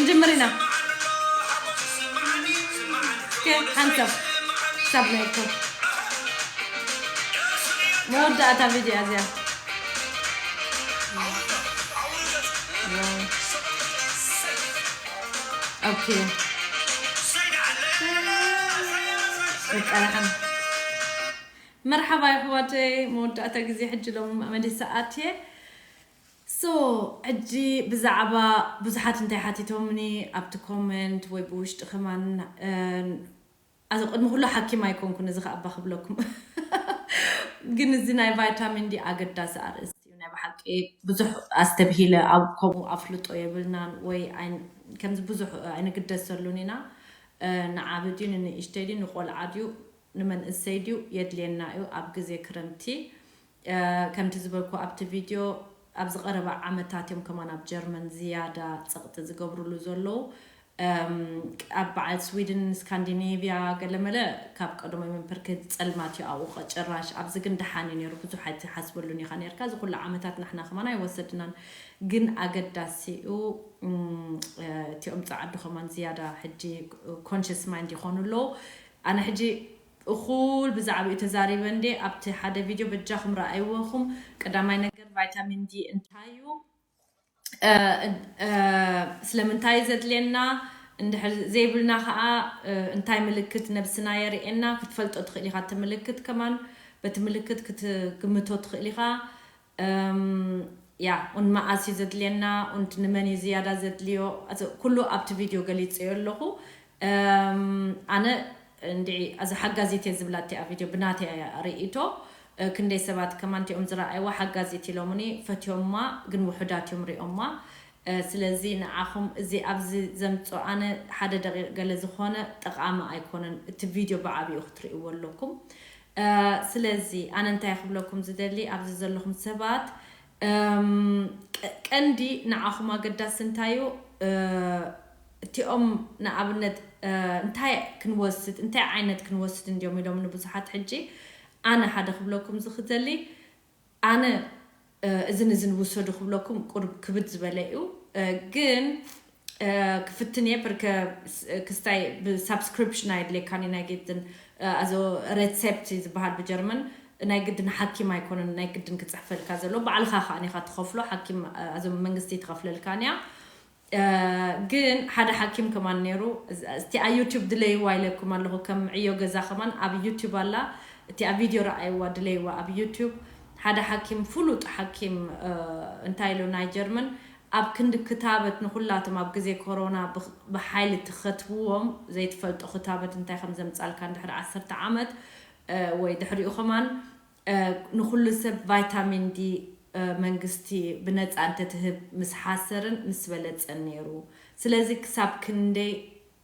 ጀምሪና። እስከ ሓንሳብ ሳብ ናይኮ መወዳእታ ቪድዮ እዚኣ። ኦኬ። ይቀርሐን። መርሓባ ይሕዋተይ፣ መወዳእታ ግዜ ሕጂ ሎም መዲ ሰዓት እየ። ሶ፣ ሕጂ ብዛዕባ ብዙሓት እንታይ ሓቲቶምኒ ኣብቲ ኮመንት ወይ ብውሽጢ ከማን፣ እ፣ ኣዚ ቅድሚ ኩሉ ሓኪም ኣይኮንኩን፣ እዚ ከኣ እባ ክብለኩም። ግን እዚ ናይ ቫይታሚን ዲ ኣገዳሲ ኣርእስቲ እዩ። ናይ ብሓቂ ብዙሕ ኣስተብሂለ ኣብ ከምኡ ኣፍልጦ የብልናን ወይ ኣይ-፣ ከምዚ ብዙሕ ኣይንግደሰሉን ኢና። እ፣ ንዓቢ ድዩ ንንእሽተይ ድዩ ንቆልዓ ድዩ ንመንእሰይ ድዩ የድልየና እዩ ኣብ ግዜ ክረምቲ። እ፣ ከምቲ ዝበልኩ ኣብቲ ቪድዮ ኣብዚ ቀረባ ዓመታት እዮም ከማን ኣብ ጀርመን ዝያዳ ጸቕጢ ዝገብሩሉ ዘለዉ። እም፣ ኣብ በዓል ስዊድን፣ ስካንዲኔቭያ ገለመለ ካብ ቀደሞም እዮም፣ ፐርኬ ጸልማት እዩ ኣብኡ ጭራሽ። ኣብዚ ግን ደሓን እዩ ነይሩ፣ ብዙሕ ኣይትሓስበሉን ኢኻ ነርካ። እዚ ኩሉ ዓመታት ንሕና ከማን ኣይወሰድናን፣ ግን ኣገዳሲ እዩ። እም፣ እ፣ እቲኦም ጸዓዱ ከማን ዝያዳ ሕጂ ኮንሽስ ማይንድ ይኾኑ ኣለዉ። ኣነ ሕጂ እኹል ብዛዕባኡ ተዛሪበ እንዴ ኣብቲ ሓደ ቪድዮ፣ በጃኹም ረኣይዎ ኢኹም። ቀዳማይ ነገር ቫይታሚን ዲ እንታይ እዩ? እ፣ እ፣ ስለምንታይ ዘድልየና? እንድሕር ዘይብልና ኸዓ፣ እ፣ እንታይ ምልክት ነብስና የርእየና? ክትፈልጦ ትኽእል ኢኻ። እቲ ምልክት ከማን በቲ ምልክት ክትግምቶ ትኽእል ኢኻ። እም፣ ያ፣ ኡን መኣስ እዩ ዘድልየና፣ ኡን ንመን እዩ ዝያዳ ዘድልዮ? ኣዚ ኩሉ ኣብቲ ቪድዮ ገሊጸዮ ኣለኹ። እም፣ ኣነ እንድዒ፣ ኣዚ ሓጋዚት እየ ዝብላ እቲኣ ቪድዮ ብናተይ ርእይቶ፣ እ፣ ክንደይ ሰባት ከማን እቲኦም ዝረኣይዋ ሓጋዚት ኢሎምኒ፣ ፈትዮማ፣ ግን ውሑዳት እዮም ሪኦማ። እ፣ ስለዚ ንዓኹም እዚ ኣብዚ ዘምጾ ኣነ ሓደ ደቂቕ ገለ ዝኾነ ጠቓሚ ኣይኮነን። እቲ ቪድዮ ብዓቢኡ ክትርእይዎ ኣለኩም። እ፣ ስለዚ ኣነ እንታይ ክብለኩም ዝደሊ፣ ኣብዚ ዘለኹም ሰባት፣ እም፣ ቀ-፣ ቀንዲ ንዓኹም ኣገዳሲ እንታይ እዩ? እ፣ እቲኦም ንኣብነት፣ እ፣ እንታይ ክንወስድ፣ እንታይ ዓይነት ክንወስድ እንዲዮም ኢሎም ንብዙሓት ሕጂ። ኣነ ሓደ ክብለኩም ዝኽደሊ፣ ኣነ፣ እ፣ እዝን እዝን ውሰዱ ክብለኩም ቁሩብ ክብድ ዝበለ እዩ። እ፣ ግን፣ እ፣ ክፍትን እየ፣ ብርከ ስ-፣ ክስታይ ብሳብስክሪፕሽን ኣየድልየካን እዩ፣ ናይ ግድን፣ እ፣ ኣዞ ሬትሴፕት እዩ ዝበሃል ብጀርመን፣ ናይ ግድን ሓኪም ኣይኮነን ናይ ግድን ክጽሕፈልካ ዘሎ፣ ባዕልኻ ከኣ ኢኻ ትኸፍሎ፣ ሓኪም፣ እ፣ ኣዞ መንግስቲ ትኸፍለልካን እያ። እ፣ ግን ሓደ ሓኪም ከማን ነይሩ፣ እዚ፣ እቲኣ ዩቲዩብ ድለይዋ ኢለኩም ኣለኹ፣ ከም ዕዮ ገዛ ከማን ኣብ ዩቲዩብ ኣላ፣ እቲኣ ቪድዮ ረኣይዋ ድለይዋ ኣብ ዩቲዩብ። ሓደ ሓኪም፣ ፍሉጥ ሓኪም፣ እ፣ እንታይ ኢሉ ናይ ጀርመን፣ ኣብ ክንዲ ክታበት ንኹላቶም ኣብ ግዜ ኮሮና ብኽ-፣ ብሓይሊ ትኸትብዎም፣ ዘይትፈልጦ ክታበት እንታይ ከም ዘምጻልካ እንድሕሪ ዓሰርተ ዓመት፣ እ፣ ወይ ድሕሪኡ ከማን፣ እ፣ ንኹሉ ሰብ ቫይታሚን ዲ፣ እ፣ መንግስቲ ብነጻ እንተትህብ ምስ ሓሰርን ምስ በለጸን ነይሩ። ስለዚ ክሳብ ክንደይ፣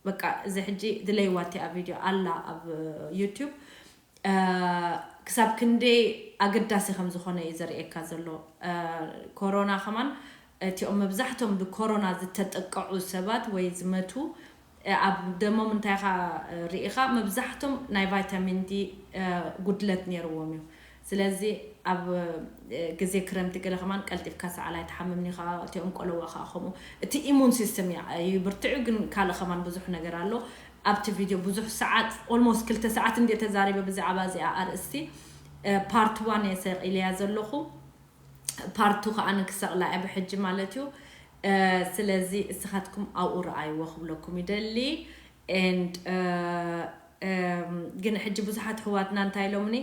በቃ፣ እዚ ሕጂ ድለይዋ እቲኣ ቪድዮ ኣላ ኣብ፣ እ፣ ዩቲዩብ፣ እ፣ ክሳብ ክንደይ ኣገዳሲ ከም ዝኾነ እዩ ዘርእየካ ዘሎ። እ፣ ኮሮና ከማን እቲኦም መብዛሕቶም ብኮሮና ዝተጠቀዑ ሰባት ወይ ዝመቱ፣ እ፣ ኣብ ደሞም እንታይ ኢኻ፣ እ፣ ርኢኻ? መብዛሕቶም ናይ ቫይታሚን ዲ፣ እ፣ ጉድለት ነይርዎም እዩ። ስለዚ ኣብ፣ እ፣ ግዜ ክረምቲ ገለ ከማን ቀልጢፍካ ሰዓል ኣይትሓምምን ኢኻ። እቲኦም ቆለዋ ከኣ ከምኡ። እቲ ኢሙን ሲስተም ያ-፣ ይብርትዕ እዩ፣ ግን ካልእ ከማን ብዙሕ ነገር ኣሎ። ኣብቲ ቪድዮ ብዙሕ ሰዓት፣ ኦልሞስት ክልተ ሰዓት እንድየ ተዛሪበ ብዛዕባ እዚኣ ኣርእስቲ። እ፣ ፓርት ዋን እየ ሰቂለያ ዘለኹ። ፓርት ቱ ከኣ ክሰቕላ እየ ብሕጂ ማለት እዩ። እ፣ ስለዚ እስኻትኩም ኣብኡ ረኣይዎ ክብለኩም ይደሊ። And፣ እ፣ እም፣ ግን ሕጂ ብዙሓት ኣሕዋትና እንታይ ኢሎምኒ፣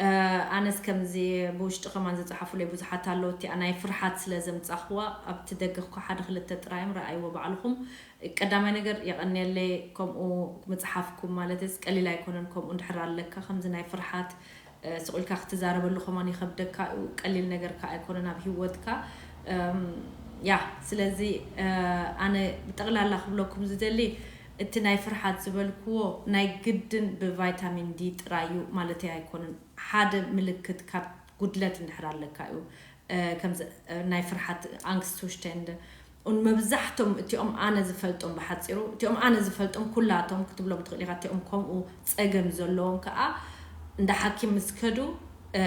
እ፣ ኣነስ ከምዚ ብውሽጢ ከማን ዝጸሓፉለይ ብዙሓት ኣለዉ። እቲኣ ናይ ፍርሓት ስለ ዘምጻኽዋ ኣብቲ ደገ እኳ ሓደ ክልተ ጥራይ እዮም፣ ረኣይዎ ባዕልኹም። ቀዳማይ ነገር የቐንየለይ፣ ከምኡ ምጽሓፍኩም ማለት ቀሊል ኣይኮነን። ከምኡ እንድሕር ኣለካ ከምዚ ናይ ፍርሓት፣ እ፣ ስቕ ኢልካ ክትዛረበሉ ከማን ይኸብደካ እዩ። ቀሊል ነገር ከኣ ኣይኮነን ኣብ ህይወትካ። እም፣ ያ፣ ስለዚ፣ እ፣ ኣነ ብጠቕላላ ክብለኩም ዝደሊ፣ እቲ ናይ ፍርሓት ዝበልክዎ ናይ ግድን ብቫይታሚን ዲ ጥራይ እዩ ማለተይ ኣይኮነን። ሓደ ምልክት ካብ ጉድለት እንድሕር ኣለካ እዩ፣ እ፣ ከምዚ፣ እ፣ ናይ ፍርሓት ኣንግስት ቱሽቴንድ። ኡን መብዛሕቶም እቲኦም ኣነ ዝፈልጦም ብሓጺሩ፣ እቲኦም ኣነ ዝፈልጦም ኩላቶም ክትብሎም ትኽእል ኢኻ። እቲኦም ከምኡ ጸገም ዘለዎም ከኣ እንዳ ሓኪም ምስ ከዱ፣ እ፣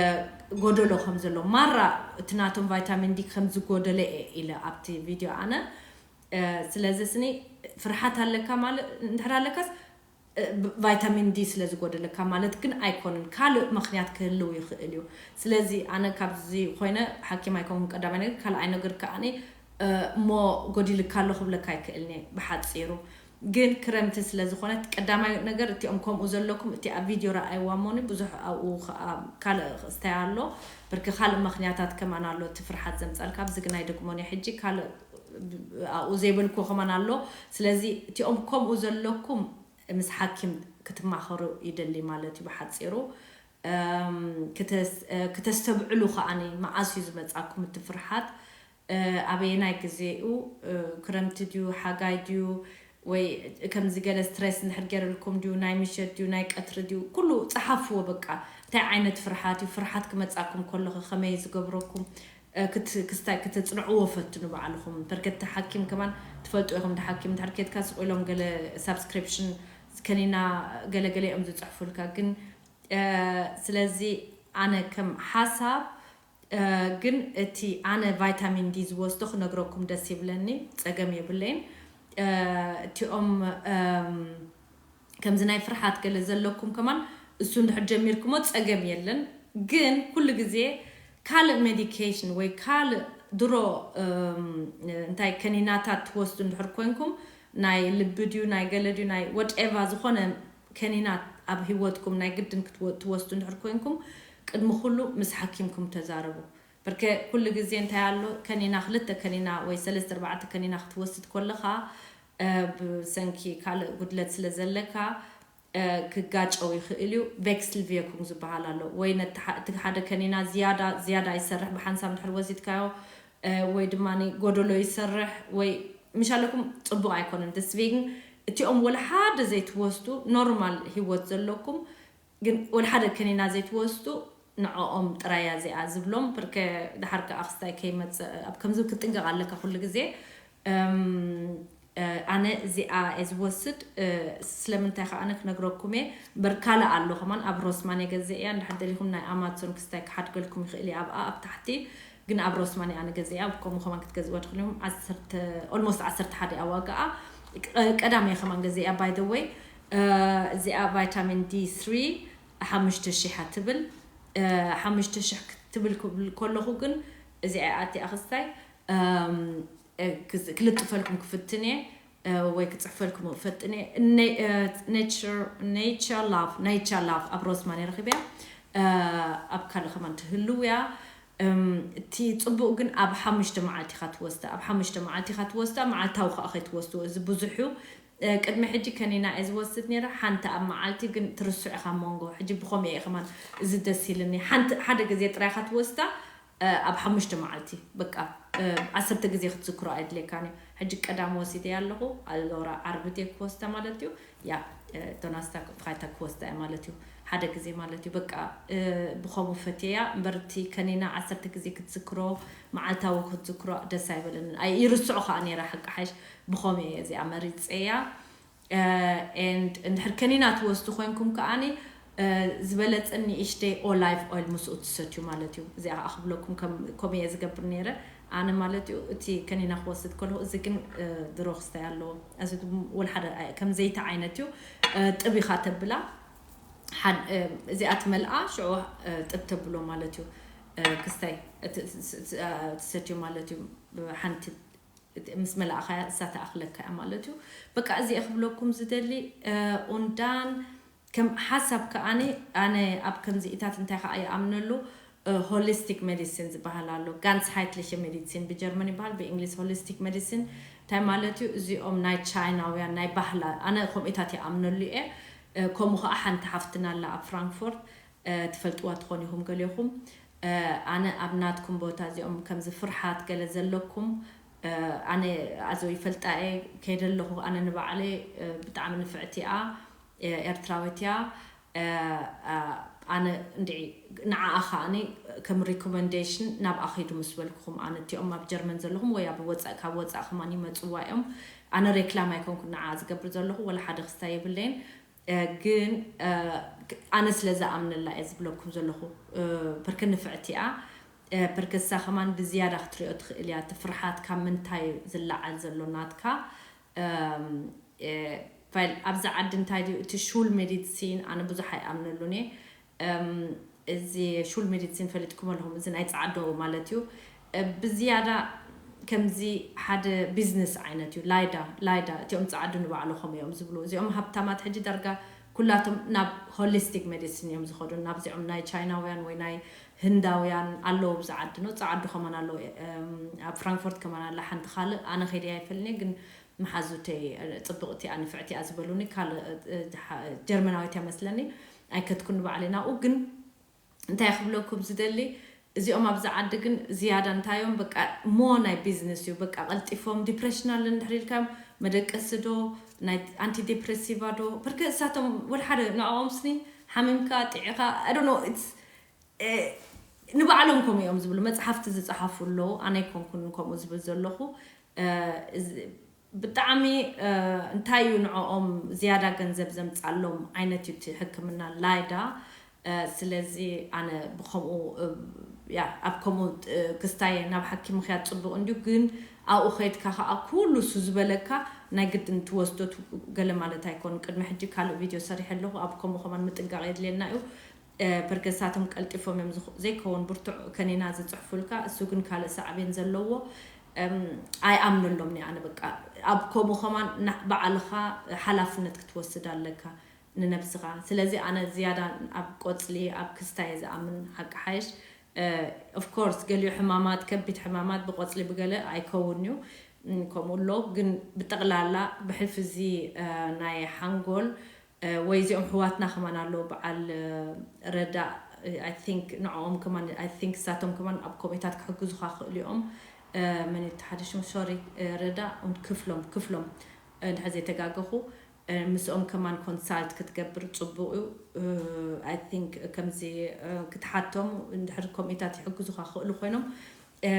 ጎደሎ ከም ዘሎ፣ ማራ እቲ ናቶም ቫይታሚን ዲ ከም ዝጎደለ እየ ኢለ ኣብቲ ቪድዮ ኣነ። ስለዚ ስኒ ፍርሓት ኣለካ ማለት እንድሕር ኣለካስ ቫይታሚን ዲ ስለ ዝጎደለካ ማለት ግን ኣይኮንን። ካልእ ምክንያት ክህልው ይኽእል እዩ። ስለዚ ኣነ ካብዚ ኮይነ ሓኪም ኣይኮንኩን ቀዳማይ ነገር፣ ካልኣይ ነገር ከዓኒ እሞ ጎዲልካ ኣሎ ክብለካ ኣይክእልኒ ብሓፂሩ። ግን ክረምቲ ስለ ዝኾነት ቀዳማይ ነገር እቲኦም ከምኡ ዘለኩም እቲ ኣብ ቪድዮ ረኣይዋ እሞኒ ብዙሕ ኣብኡ ከዓ ካልእ ክስታይ ኣሎ። ብርክ ካልእ ምክንያታት ከማን ኣሎ እቲ ፍርሓት ዘምፃልካ። ኣብዚ ግን ኣይደግሞን እየ ሕጂ ካልእ ኣብኡ ዘይበልኩ ከማን ኣሎ። ስለዚ እቲኦም ከምኡ ዘለኩም ምስ ሓኪም ክትማኸሩ ይደሊ ማለት እዩ ብሓፂሩ። ክተስተብዕሉ ከዓኒ መዓስ እዩ ዝመፃኩም እቲ ፍርሓት፣ ኣበየናይ ግዜ እዩ፣ ክረምቲ ድዩ ሓጋይ ድዩ፣ ወይ ከምዚ ገለ ስትሬስ እንድሕር ገይርልኩም ድዩ፣ ናይ ምሸት ድዩ ናይ ቀትሪ ድዩ፣ ኩሉ ፀሓፍዎ በቃ። እንታይ ዓይነት ፍርሓት እዩ፣ ፍርሓት ክመፃኩም ከለኹ ከመይ ዝገብረኩም ክትፅንዕዎ ፈትኑ ባዕልኹም። በርከቲ ሓኪም ከማን ትፈልጡ ኢኹም። ሓኪም ድሕር ኬትካ ስቕ ኢሎም ገለ ሳብስክሪፕሽን ከኒና ገለገለ እዮም ዝፅሕፉልካ። ግን ስለዚ ኣነ ከም ሓሳብ ግን እቲ ኣነ ቫይታሚን ዲ ዝወስዶ ክነግረኩም ደስ ይብለኒ፣ ፀገም የብለይን። እቲኦም ከምዚ ናይ ፍርሓት ገለ ዘለኩም ከማን እሱ እንድሕር ጀሚርኩሞ ፀገም የለን። ግን ኩሉ ግዜ ካልእ ሜዲኬሽን ወይ ካልእ ድሮ እንታይ ከኒናታት ትወስዱ እንድሕር ኮንኩም፣ ናይ ልቢ ድዩ ናይ ገለ ድዩ ናይ ወድኤቫ ዝኾነ ከኒና ኣብ ህይወትኩም ናይ ግድን ክትወ- ትወስዱ እንድሕር ኮንኩም፣ ቅድሚ ኩሉ ምስ ሓኪምኩም ተዛረቡ። በርከ ኩሉ ግዜ እንታይ ኣሎ፣ ከኒና ክልተ ከኒና ወይ ሰለስተ ኣርባዕተ ከኒና ክትወስድ ከለኻ ብሰንኪ ካልእ ጉድለት ስለ ዘለካ ክጋጨው ይኽእል እዩ። ቬክስልቪየኩንግ ዝበሃል ኣሎ። ወይ ነቲ ሓደ ከኒና ዝያዳ ዝያዳ ይሰርሕ ብሓንሳብ እንድሕር ወሲድካዮ፣ ወይ ድማ ጎደሎ ይሰርሕ ወይ ምሻለኩም ፅቡቅ ኣይኮነን። ደስቬግን እቲኦም ወላ ሓደ ዘይትወስዱ ኖርማል ህይወት ዘለኩም ግን ወላ ሓደ ከኒና ዘይትወስዱ ንዕኦም ጥራያ እዚኣ ዝብሎም። ብርከ ድሓር ከዓ ክስታይ ከይመፅእ ኣብ ከምዚ ክትጥንቀቕ ኣለካ ኩሉ ግዜ። ኣነ እዚኣ እየ ዝወስድ። ስለምንታይ ከዓ ኣነ ክነግረኩም እየ። በርካለ ኣሎ ከማን ኣብ ሮስማን የገዘ እያ። እንድሕር ደሊኹም ናይ ኣማዞን ክስታይ ክሓድገልኩም ይኽእል እየ ኣብኣ ኣብ ታሕቲ። ግን ኣብ ሮስማን እያ ንገዘ እያ። ከምኡ ከማን ክትገዝእዋ ትኽእሉ እዮም። ዓሰርተ ኦልሞስት ዓሰርተ ሓደ እያ ዋጋኣ። ቀዳም እየ ከማን ገዘ እያ። ባይ ዘ ወይ እዚኣ ቫይታሚን ዲ ስሪ ሓሙሽተ ሺሕ ትብል። ሓሙሽተ ሺሕ ክትብል ክብል ከለኹ ግን እዚኣ ኣቲኣ ክስታይ ክልጥፈልኩም ክፍትን እየ ወይ ክፅሕፈልኩም ክፈጥን እየ። ኔቸር ላቭ ኔቸር ላቭ ኣብ ሮስማን ረኺብያ። ኣብ ካልእ ከማን ትህልው እያ። እቲ ፅቡቅ ግን ኣብ ሓሙሽተ መዓልቲ ኢኻ ትወስዳ። ኣብ ሓሙሽተ መዓልቲ ኢኻ ትወስዳ፣ መዓልታዊ ከዓ ከይትወስድዎ። እዚ ብዙሕ እዩ። ቅድሚ ሕጂ ከኒና እየ ዝወስድ ነይረ፣ ሓንቲ ኣብ መዓልቲ ግን ትርስዑ ኢኻ መንጎ። ሕጂ ብኸምኡ እየ ከማን እዚ ደስ ኢልኒ። ሓንቲ ሓደ ግዜ ጥራይ ኢኻ ትወስዳ፣ ኣብ ሓሙሽተ መዓልቲ በቃ ዓሰርተ ግዜ ክትዝክሮ ኣይድልየካን እዩ። ሕጂ ቀዳም ወሲደ ኣለኹ፣ ኣሎራ ዓርብት እየ ክወስዳ ማለት እዩ። ያ ዶናስታ ፋይታ ክወስዳ እየ ማለት እዩ። ሓደ ግዜ ማለት እዩ። በቃ ብኸምኡ ፈትየያ እምበር እቲ ከኒና ዓሰርተ ግዜ ክትዝክሮ፣ መዓልታዊ ክትዝክሮ ደስ ኣይበለንን። ኣይ ይርስዑ ከዓ ነይረ ሓቂ ሓይሽ ብኸምኡ እየ እዚኣ መሪፀያ። And እንድሕር ከኒና ትወስዱ ኮይንኩም ከዓኒ ዝበለፀ ንእሽተይ ኦላይቭ ኦይል ምስኡ ትሰትዩ ማለት እዩ። እዚኣ ከዓ ክብለኩም ከም- ከምኡ እየ ዝገብር ነይረ ኣነ ማለት እዩ። እቲ ከኒና ክወስድ ከለኹ እዚ ግን ድሮ ክስታይ ኣለዎ። እዚ ወላ ሓደ ኣይ- ከም ዘይቲ ዓይነት እዩ። ጥቢኻ ተብላ ሓን- እዚኣ ትመልኣ ሽዑ ጥብ ተብሎ ማለት እዩ። ክስታይ እቲ- እቲ- ትሰትዩ ማለት እዩ። ሓንቲ ምስ መላእኻያ እሳ ተኣኽለካ እያ ማለት እዩ። በቃ እዚ እየ ክብለኩም ዝደሊ። ኡንዳን ከም ሓሳብ ከኣኒ ኣነ ኣብ ከምዚኢታት እንታይ ከዓ ይኣምነሉ፣ ሆሊስቲክ ሜዲሲን ዝበሃል ኣሎ። ጋንስሃይትሊሸ ሜዲሲን ብጀርመን ይበሃል፣ ብእንግሊዝ ሆሊስቲክ ሜዲሲን እንታይ ማለት እዩ? እዚኦም ናይ ቻይናውያን ናይ ባህላ ኣነ ከምኡታት ይኣምነሉ እየ። ከምኡ ከዓ ሓንቲ ሓፍትና ኣላ ኣብ ፍራንክፎርት፣ ትፈልጥዋ ትኾኑ ኢኹም ገሊኹም። ኣነ ኣብ ናትኩም ቦታ እዚኦም ከምዚ ፍርሓት ገለ ዘለኩም ኣነ ኣዘው ይፈልጣ እየ። ከይደ ኣለኹ ኣነ ንባዕለይ ብጣዕሚ ንፍዕቲ እያ፣ ኤርትራዊት እያ። ኣነ እንድዒ ንዓኣ ከዓኒ ከም ሪኮመንዴሽን ናብኣ ከይዱ ምስ በልኩኹም ኣነ እቲኦም ኣብ ጀርመን ዘለኹም ወይ ኣብ ወፃእ ካብ ወፃእ ከማን ይመፅዋ እዮም። ኣነ ሬክላም ኣይኮንኩን ንዓኣ ዝገብር ዘለኹ ወላ ሓደ ክስታይ የብለይን። ግን ኣነ ስለ ዝኣምነላ እየ ዝብለኩም ዘለኹ። ብርክ ንፍዕቲ እያ። እ፣ ፐርከሳ ከማን ብዝያዳ ክትሪኦ ትኽእል እያ። እቲ ፍርሓት ካብ ምንታይ ዝለዓል ዘሎ ናትካ። እም፣ እ፣ ፋይል ኣብዚ ዓዲ እንታይ ድዩ እቲ ሹል ሜዲሲን ኣነ ብዙሕ ኣይኣምነሉን እየ። እም፣ እዚ ሹል ሜዲሲን ፈሊጥኩም ኣለኹም፣ እዚ ናይ ጸዓዶ ማለት እዩ። እ፣ ብዝያዳ ከምዚ ሓደ ቢዝነስ ዓይነት እዩ። ላይዳ፣ ላይዳ፣ እቲኦም ጸዓዱ ንባዕሉ ከምኡ እዮም ዝብሉ። እዚኦም ሃብታማት ሕጂ ዳርጋ ኩላቶም ናብ ሆሊስቲክ ሜዲሲን እዮም ዝኸዱ። ናብዚኦም ናይ ቻይናውያን ወይ ናይ ህንዳውያን ኣለዉ ኣብዚ ዓዲ ነው። ጸዓዱ ከማን ኣለዉ። እም፣ ኣብ ፍራንክፎርት ከማን ኣላ ሓንቲ ካልእ። ኣነ ከይደ ኣይፈልኒ፣ ግን መሓዙተይ፣ እ፣ ጽብቕቲ እያ፣ ንፍዕቲ እያ ዝበሉኒ። ካልእ፣ እ፣ እ፣ ሓ-፣ ጀርመናዊት እያ መስለኒ። ኣይከድኩን ንባዕለይ ናብኡ፣ ግን እንታይ ክብለኩም ዝደሊ፣ እዚኦም ኣብዚ ዓዲ ግን ዝያዳ እንታዮም፣ በቃ፣ ሞ ናይ ቢዝነስ እዩ። በቃ፣ ቀልጢፎም ዲፕሬሽን ኣለ እንድሕር ኢልካዮም፣ መደቀሲ ዶ፣ ናይ ኣንቲ ዴፕሬሲቫ ዶ፣ ብርክ እሳቶም ወላ ሓደ ንዕኦም ስኒ ሓሚምካ፣ ጥዒኻ፣ I don't know, it's፣ እ፣ ንባዕሎም ከምኡ እዮም ዝብሉ። መጽሓፍቲ ዝጸሓፉ ኣለዉ፣ ኣነ ኣይኮንኩን ከምኡ ዝብል ዘለኹ። እ፣ እዚ ብጣዕሚ፣ እ፣ እንታይ እዩ ንዕኦም ዝያዳ ገንዘብ ዘምጻሎም ዓይነት እዩ እቲ ሕክምና ላይዳ። እ፣ ስለዚ ኣነ ብኸምኡ፣ እ፣ ያ፣ ኣብ ከምኡ፣ እ፣ ክስታይ ናብ ሓኪም ምኽያድ ጽቡቕ እንድዩ፣ ግን ኣብኡ ኸይድካ ኸኣ ኩሉ እሱ ዝበለካ ናይ ግድን ትወስዶ ት-፣ ገለ ማለት ኣይኮን። ቅድሚ ሕጂ ካልእ ቪድዮ ሰሪሐ ኣለኹ፣ ኣብ ከምኡ ከማን ምጥንቃቕ የድልየና እዩ። እ፣ በርገሳቶም ቀልጢፎም እዮም ዝኽ-፣ ዘይከውን ብርቱዕ ከኒና ዝጽሕፉልካ፣ እሱ ግን ካልእ ሳዕቤን ዘለዎ፣ እም፣ ኣይኣምነሎም እየ ኣነ። በቃ፣ ኣብ ከምኡ ከማን ና-፣ ባዕልኻ ሓላፍነት ክትወስድ ኣለካ ንነብስኻ። ስለዚ ኣነ ዝያዳ ኣብ ቆጽሊ፣ ኣብ ክስታይ እየ ዝኣምን፣ ሓቂ ሓይሽ። እ፣ ኦፍ ኮርስ፣ ገሊኡ ሕማማት፣ ከቢድ ሕማማት ብቆጽሊ ብገለ ኣይከውን እዩ። እም፣ ከምኡ ኣሎ፣ ግን ብጠቕላላ ብሕልፊ እዚ፣ እ፣ ናይ ሓንጎል፣ እ፣ ወይ እዚኦም ኣሕዋትና ከማን ኣለዉ፣ በዓል፣ እ፣ ረዳእ፣ እ፣ I think ንዕኦም ከማን፣ I think እሳቶም ከማን ኣብ ኮሜታት ክሕግዙኻ ክኽእሉ እዮም። እ፣ መን እዩ እቲ ሓደ ሽሙ? ሶሪ፣ እ፣ ረዳእ፣ ክፍሎም፣ ክፍሎም፣ እ፣ እንድሕር ዘይተጋገኹ፣ እ፣ ምስኦም ከማን ኮንሳልት ክትገብር ጽቡቕ እዩ። እ፣ I think ከምዚ፣ እ፣ ክትሓቶም፣ እንድሕር ኮሜታት ይሕግዙኻ ክኽእሉ ኮይኖም፣ እ፣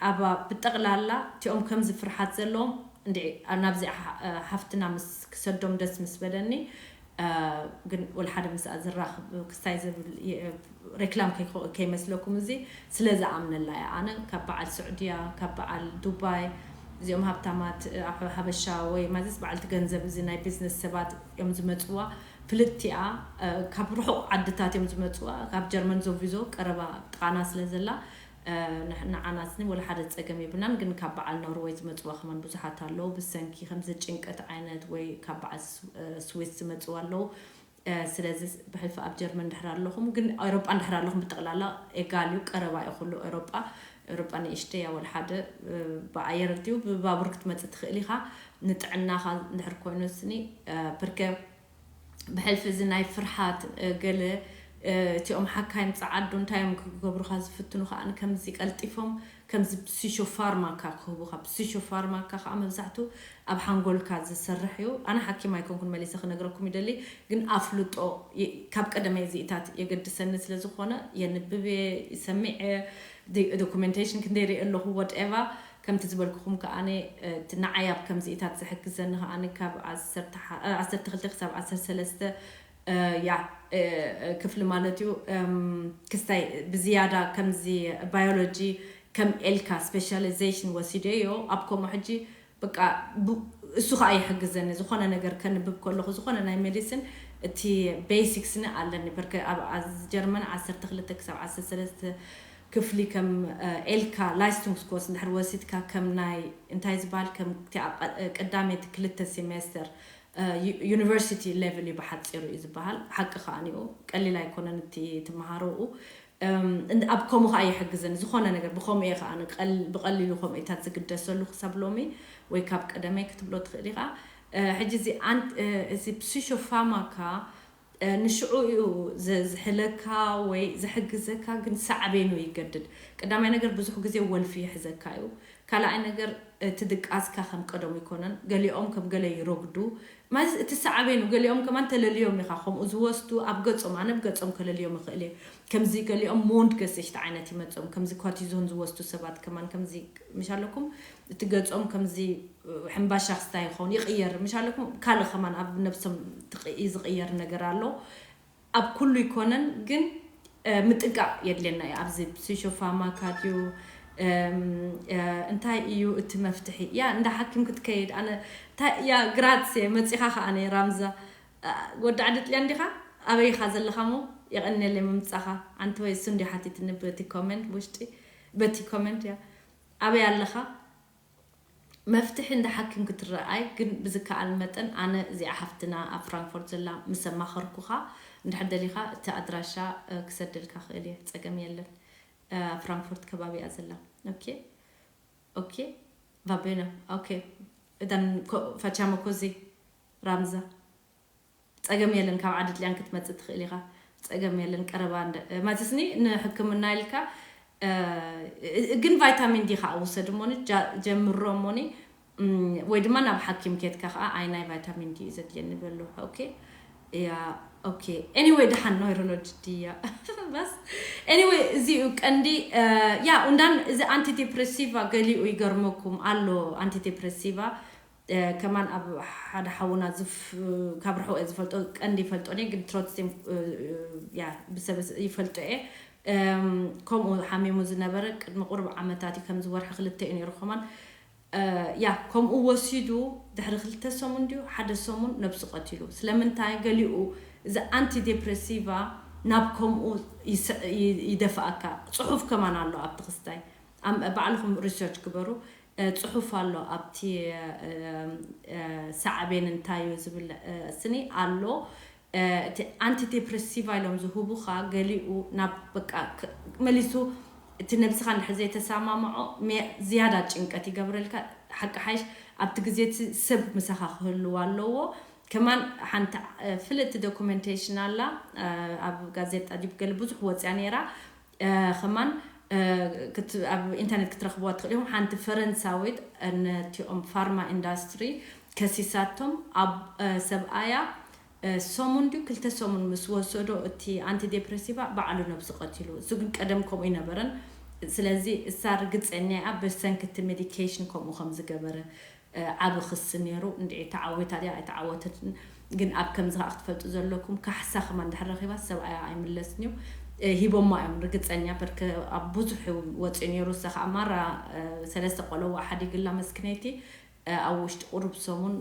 ኣብ ብጠቕላላ እቲኦም ከምዚ ፍርሓት ዘለዎም እንድዒ ናብዚኣ ሓ-፣ ሓፍትና ምስ ክሰዶም ደስ ምስ በለኒ። እ፣ ግን ወላ ሓደ ምስኣ ዝራኽብ ክስታይ ዝብል የ-፣ ሬክላም ከይኮ-፣ ከይመስለኩም፣ እዚ ስለ ዝኣምነላ እያ። ኣነ ካብ በዓል ስዑድያ፣ ካብ በዓል ዱባይ፣ እዚኦም ሃብታማት፣ እ፣ ኣብ ሓበሻ ወይ ማዘስ በዓልቲ ገንዘብ፣ እዚ ናይ ቢዝነስ ሰባት እዮም ዝመጽዋ። ፍልጥቲ እያ። እ፣ ካብ ርሑቕ ዓድታት እዮም ዝመጽዋ። ካብ ጀርመን ዞቪዞ ቀረባ ጥቓና ስለ ዘላ፣ እ፣ ንሕ-፣ ንዓናስኒ ወላ ሓደ ጸገም የብልናን፣ ግን ካብ በዓል ኖርወይ ዝመጽዋ ከማን ብዙሓት ኣለዉ። ብሰንኪ ከምዚ ጭንቀት ዓይነት ወይ ካብ በዓል ስ-፣ እ፣ ስዊስ ዝመጽዋ ኣለዉ። እ፣ ስለዚ ብሕልፊ ኣብ ጀርመን እንድሕር ኣለኹም፣ ግን ኤውሮጳ እንድሕር ኣለኹም ብጠቕላላ ኤጋል እዩ፣ ቀረባ እዩ ኩሉ ኤውሮጳ። ኤውሮጳ ንእሽተይ እያ፣ ወላ ሓደ፣ እ፣ ብኣየር ድዩ ብባቡር ክትመጽእ ትኽእል ኢኻ። ንጥዕናኻ እንድሕር ኮይኑ ስኒ፣ እ፣ ብርከ ብሕልፊ እዚ ናይ ፍርሓት፣ እ፣ ገለ፣ እ፣ እቲኦም ሓካይም ጸዓዱ እንታይ እዮም ክገብሩኻ ዝፍትኑ ከኣ ከምዚ ቀልጢፎም ከምዚ ፕሲሾፋርማካ ክህቡኻ። ፕሲሾፋርማካ ከኣ መብዛሕቱ ኣብ ሓንጎልካ ዝሰርሕ እዩ። ኣነ ሓኪም ኣይኮንኩን መሊሰ ክነግረኩም ይደሊ፣ ግን ኣፍልጦ የ-፣ ካብ ቀደመይ እዚኢታት የገድሰኒ ስለ ዝኾነ የንብብ እየ፣ ይሰምዕ እየ፣ ዲ-፣ ዶኩሜንቴሽን ክንደይ ይርኢ ኣለኹ፣ ወትኤቨር። ከምቲ ዝበልኩኹም ከኣነ፣ እ፣ እቲ ንዓይ ኣብ ከምዚኢታት ዝሕግዘኒ ከኣነ ካብ ዓሰርተ ሓ-፣ እ፣ ዓሰርተ ክልተ ክሳብ ዓሰርተ ሰለስተ፣ እ፣ ያ፣ እ፣ እ፣ ክፍሊ ማለት እዩ። እም፣ ክስታይ ብዝያዳ ከምዚ ባዮሎጂ ከም ኤልካ ስፔሻላይዜሽን ወሲደዮ። ኣብ ከምኡ ሕጂ በቃ ቡ-፣ እሱ ከኣ ይሕግዘኒ። ዝኾነ ነገር ከንብብ ከለኹ፣ ዝኾነ ናይ ሜዲሲን እቲ ቤሲክስ ን ኣለኒ። በርከ ኣብ፣ ኣብ ጀርመን ዓሰርተ ክልተ ክሳብ ዓሰርተ ሰለስተ ክፍሊ ከም፣ እ፣ ኤልካ ላይስቱንግስኮርስ እንድሕር ወሲድካ ከም ናይ፣ እንታይ ዝበሃል፣ ከም እቲ ኣብ ቀ-፣ እ፣ ቀዳመይቲ ክልተ ሴሜስተር፣ እ፣ ዩ-፣ ዩኒቨርሲቲ ሌቭል እዩ ብሓጺሩ እዩ ዝበሃል። ሓቂ ከኣ እዩ። ቀሊል ኣይኮነን እቲ ትመሃሮኡ። እም፣ እንድ-፣ ኣብ ከምኡ ከኣ ይሕግዘኒ። ዝኾነ ነገር ብኸምኡ እየ ከኣ ንቀል-፣ ብቐሊሉ ከምኡታት ዝግደሰሉ ክሳብ ሎሚ ወይ ካብ ቀደመይ ክትብሎ ትኽእል ኢኻ። እ፣ ሕጂ እዚ ኣንት-፣ እ፣ እዚ ፕሲሾፋማካ፣ እ፣ ንሽዑ እዩ ዘ-፣ ዝሕለካ ወይ ዝሕግዘካ፣ ግን ሳዕቤኑ ይገድድ። ቀዳማይ ነገር ብዙሕ ግዜ ወልፊ ይሕዘካ እዩ። ካልኣይ ነገር እቲ ድቃስካ ከም ቀደሙ ይኮነን። ገሊኦም ከም ገለ ይረጉዱ። ማለት እቲ ሳዕቤኑ ገሊኦም ከማን ተለልዮም ኢኻ ከምኡ ዝወስዱ ኣብ ገጾም፣ ኣነ ብገጾም ከለልዮም ይኽእል እየ። ከምዚ ገሊኦም ሞንድ ገስሽት ዓይነት ይመጾም። ከምዚ ኮርቲዞን ዝወስዱ ሰባት ከማን ከምዚ ምሽ ኣለኩም። እቲ ገጾም ከምዚ ሕምባሻ ክስታይ ይኸውን ይቕየር። ምሽ ኣለኩም ካልእ ከማን ኣብ ነብሶም ትቕ-፣ ዝቕየር ነገር ኣሎ። ኣብ ኩሉ ይኮነን ግን፣ ምጥንቃቕ የድልየና እዩ። ኣብዚ ፕሲሾፋርማካ ድዩ እንታይ እዩ እቲ መፍትሒ? ያ እንዳ ሓኪም ክትከይድ ኣነ እንታይ ያ ግራትስ መጺኻ ከኣ ነይ ራምዛ ወዲ ዓዲ ጥልያን ዲኻ? ኣበይ ኢኻ ዘለኻ እሞ? የቐንየለይ ምምጻኻ። ኣንቲ ወይ እሱ እንዲ ሓቲትኒ በቲ ኮመንት ውሽጢ በቲ ኮመንት ያ ኣበይ ኣለኻ? መፍትሒ እንዳ ሓኪም ክትረኣይ ግን ብዝከኣል መጠን ኣነ እዚኣ ሓፍትና ኣብ ፍራንክፎርት ዘላ ምስ ኣማኸርኩኻ እንድሕር ደሊኻ እቲ ኣድራሻ ክሰደልካ ክእል እየ። ጸገም የለን። ኣብ ፍራንክፎርት ከባቢ እያ ዘላ። ኦኬ ኦኬ ቫቤና ኦኬ እዳን ፋቻሞ ኮዚ ራምዛ ጸገም የለን። ካብ ዓዲ ጥልያን ክትመጽእ ትኽእል ኢኻ። ጸገም የለን። ቀረባ እንደ ማለትስኒ ንሕክምና ኢልካ ግን ቫይታሚን ዲ ከዓ ውሰድ እሞኒ ጀምሮ እሞኒ ወይ ድማ ናብ ሓኪም ኬትካ ከዓ ኣይ ናይ ቫይታሚን ዲ እዩ ዘድልየኒ በሎ። ኦኬ ያ ኦኬ ኤኒወይ ደሓን ኖይሮሎጂ ድያ በስ ኤኒወይ እዚኡ ቀንዲ ያ እንዳን እዚ ኣንቲዲፕሬሲቫ ገሊኡ ይገርመኩም ኣሎ ኣንቲዲፕሬሲቫ ከማን ኣብ ሓደ ሓውና ካብ ርሕቁ እየ ዝፈልጦ ቀንዲ ይፈልጦ እየ ግን ትሮትስቴም ያ ብሰብ ይፈልጦ እየ ከምኡ ሓሚሙ ዝነበረ ቅድሚ ቁርብ ዓመታት እዩ ከምዚ ወርሒ ክልተ እዩ ነይሩ ከማን ያ ከምኡ ወሲዱ ድሕሪ ክልተ ሰሙን ድዩ ሓደ ሰሙን ነብሱ ቀቲሉ ስለምንታይ ገሊኡ እዚ ኣንቲዴፕሬሲቫ ናብ ከምኡ ይደፍኣካ ፅሑፍ ከማን ኣሎ ኣብቲ ክስታይ ባዕልኹም ሪሰርች ግበሩ ፅሑፍ ኣሎ ኣብቲ ሳዕቤን እንታይ እዩ ዝብል ስኒ ኣሎ እቲ ኣንቲዴፕሬሲቫ ኢሎም ዝህቡኻ ገሊኡ ናብ በቃ መሊሱ እቲ ነብስኻ እንድሕር ዘይተሰማምዖ ዝያዳ ጭንቀት ይገብረልካ ሓቂ ሓይሽ ኣብቲ ግዜ እቲ ሰብ ምሳኻ ክህልው ኣለዎ ከማን ሓንቲ ፍልጥቲ ዶኩመንቴሽን ኣላ ኣብ ጋዜጣ ዲብ ገለ ብዙሕ ወፅያ ነይራ ከማን ኣብ ኢንተርኔት ክትረኽብዋ ትኽእል ኢኹም ሓንቲ ፈረንሳዊት ነቲኦም ፋርማ ኢንዳስትሪ ከሲሳቶም ኣብ ሰብኣያ ሰሙን ድዩ ክልተ ሰሙን ምስ ወሰዶ እቲ ኣንቲዴፕሬሲቫ ባዕሉ ነብሱ ቀቲሉ እሱ ግን ቀደም ከምኡ ይነበረን ስለዚ እሳ ርግፀኛ እያ ብሰንኪ እቲ ሜዲኬሽን ከምኡ ከም ዝገበረ ዓብ ክሲ ነይሩ እንድዒ ተዓዊታ ድያ ኣይተዓወተትን ግን ኣብ ከምዚ ከዓ ክትፈልጡ ዘለኩም ካሕሳ ከማ እንድሕር ረኪባ ሰብኣያ ኣይምለስን እዩ ሂቦማ እዮም ርግፀኛ በርከ ኣብ ብዙሕ ወፂኡ ነይሩ እሳ ከዓ ማራ ሰለስተ ቆለዋ ሓዲግላ መስክነይቲ ኣብ ውሽጢ ቁሩብ ሰሙን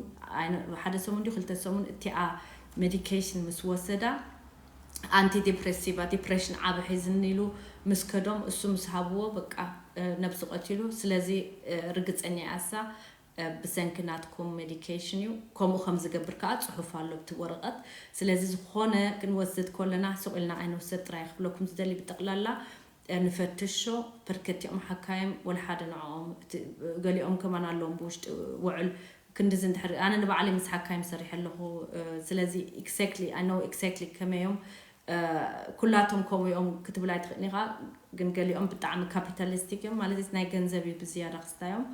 ሓደ ሰሙን ድዩ ክልተ ሰሙን እቲኣ ሜዲኬሽን ምስ ወሰዳ ኣንቲ ዲፕሬሲቫ ዲፕሬሽን ዓብ ሒዝኒ ኢሉ ምስ ከዶም እሱ ምስ ሃብዎ በቃ ነብሱ ቀቲሉ ስለዚ ርግፀኛ እያ እሳ ብሰንኪ ናትኩም ሜዲኬሽን እዩ ከምኡ ከም ዝገብር ከዓ ፅሑፍ ኣሎ ኣብቲ ወረቐት ስለዚ ዝኾነ ክንወስድ ከለና ስቕ ኢልና ኣይንወሰድ ጥራይ ክብለኩም ዝደሊ ብጠቕላላ ንፈትሾ ፐርከቲኦም ሓካይም ወላ ሓደ ንዕኦም ገሊኦም ከማን ኣለዎም ብውሽጢ ውዕል ክንድዚ እንድሕር ኣነ ንባዕለይ ምስ ሓካይም ሰሪሐ ኣለኹ ስለዚ exactly I know exactly ከመይ እዮም ኩላቶም ከምኡ እዮም ክትብል ኣይትኽእልን ኢኻ ግን ገሊኦም ብጣዕሚ ካፒታሊስቲክ እዮም ማለት ናይ ገንዘብ እዩ ብዝያዳ ክስታዮም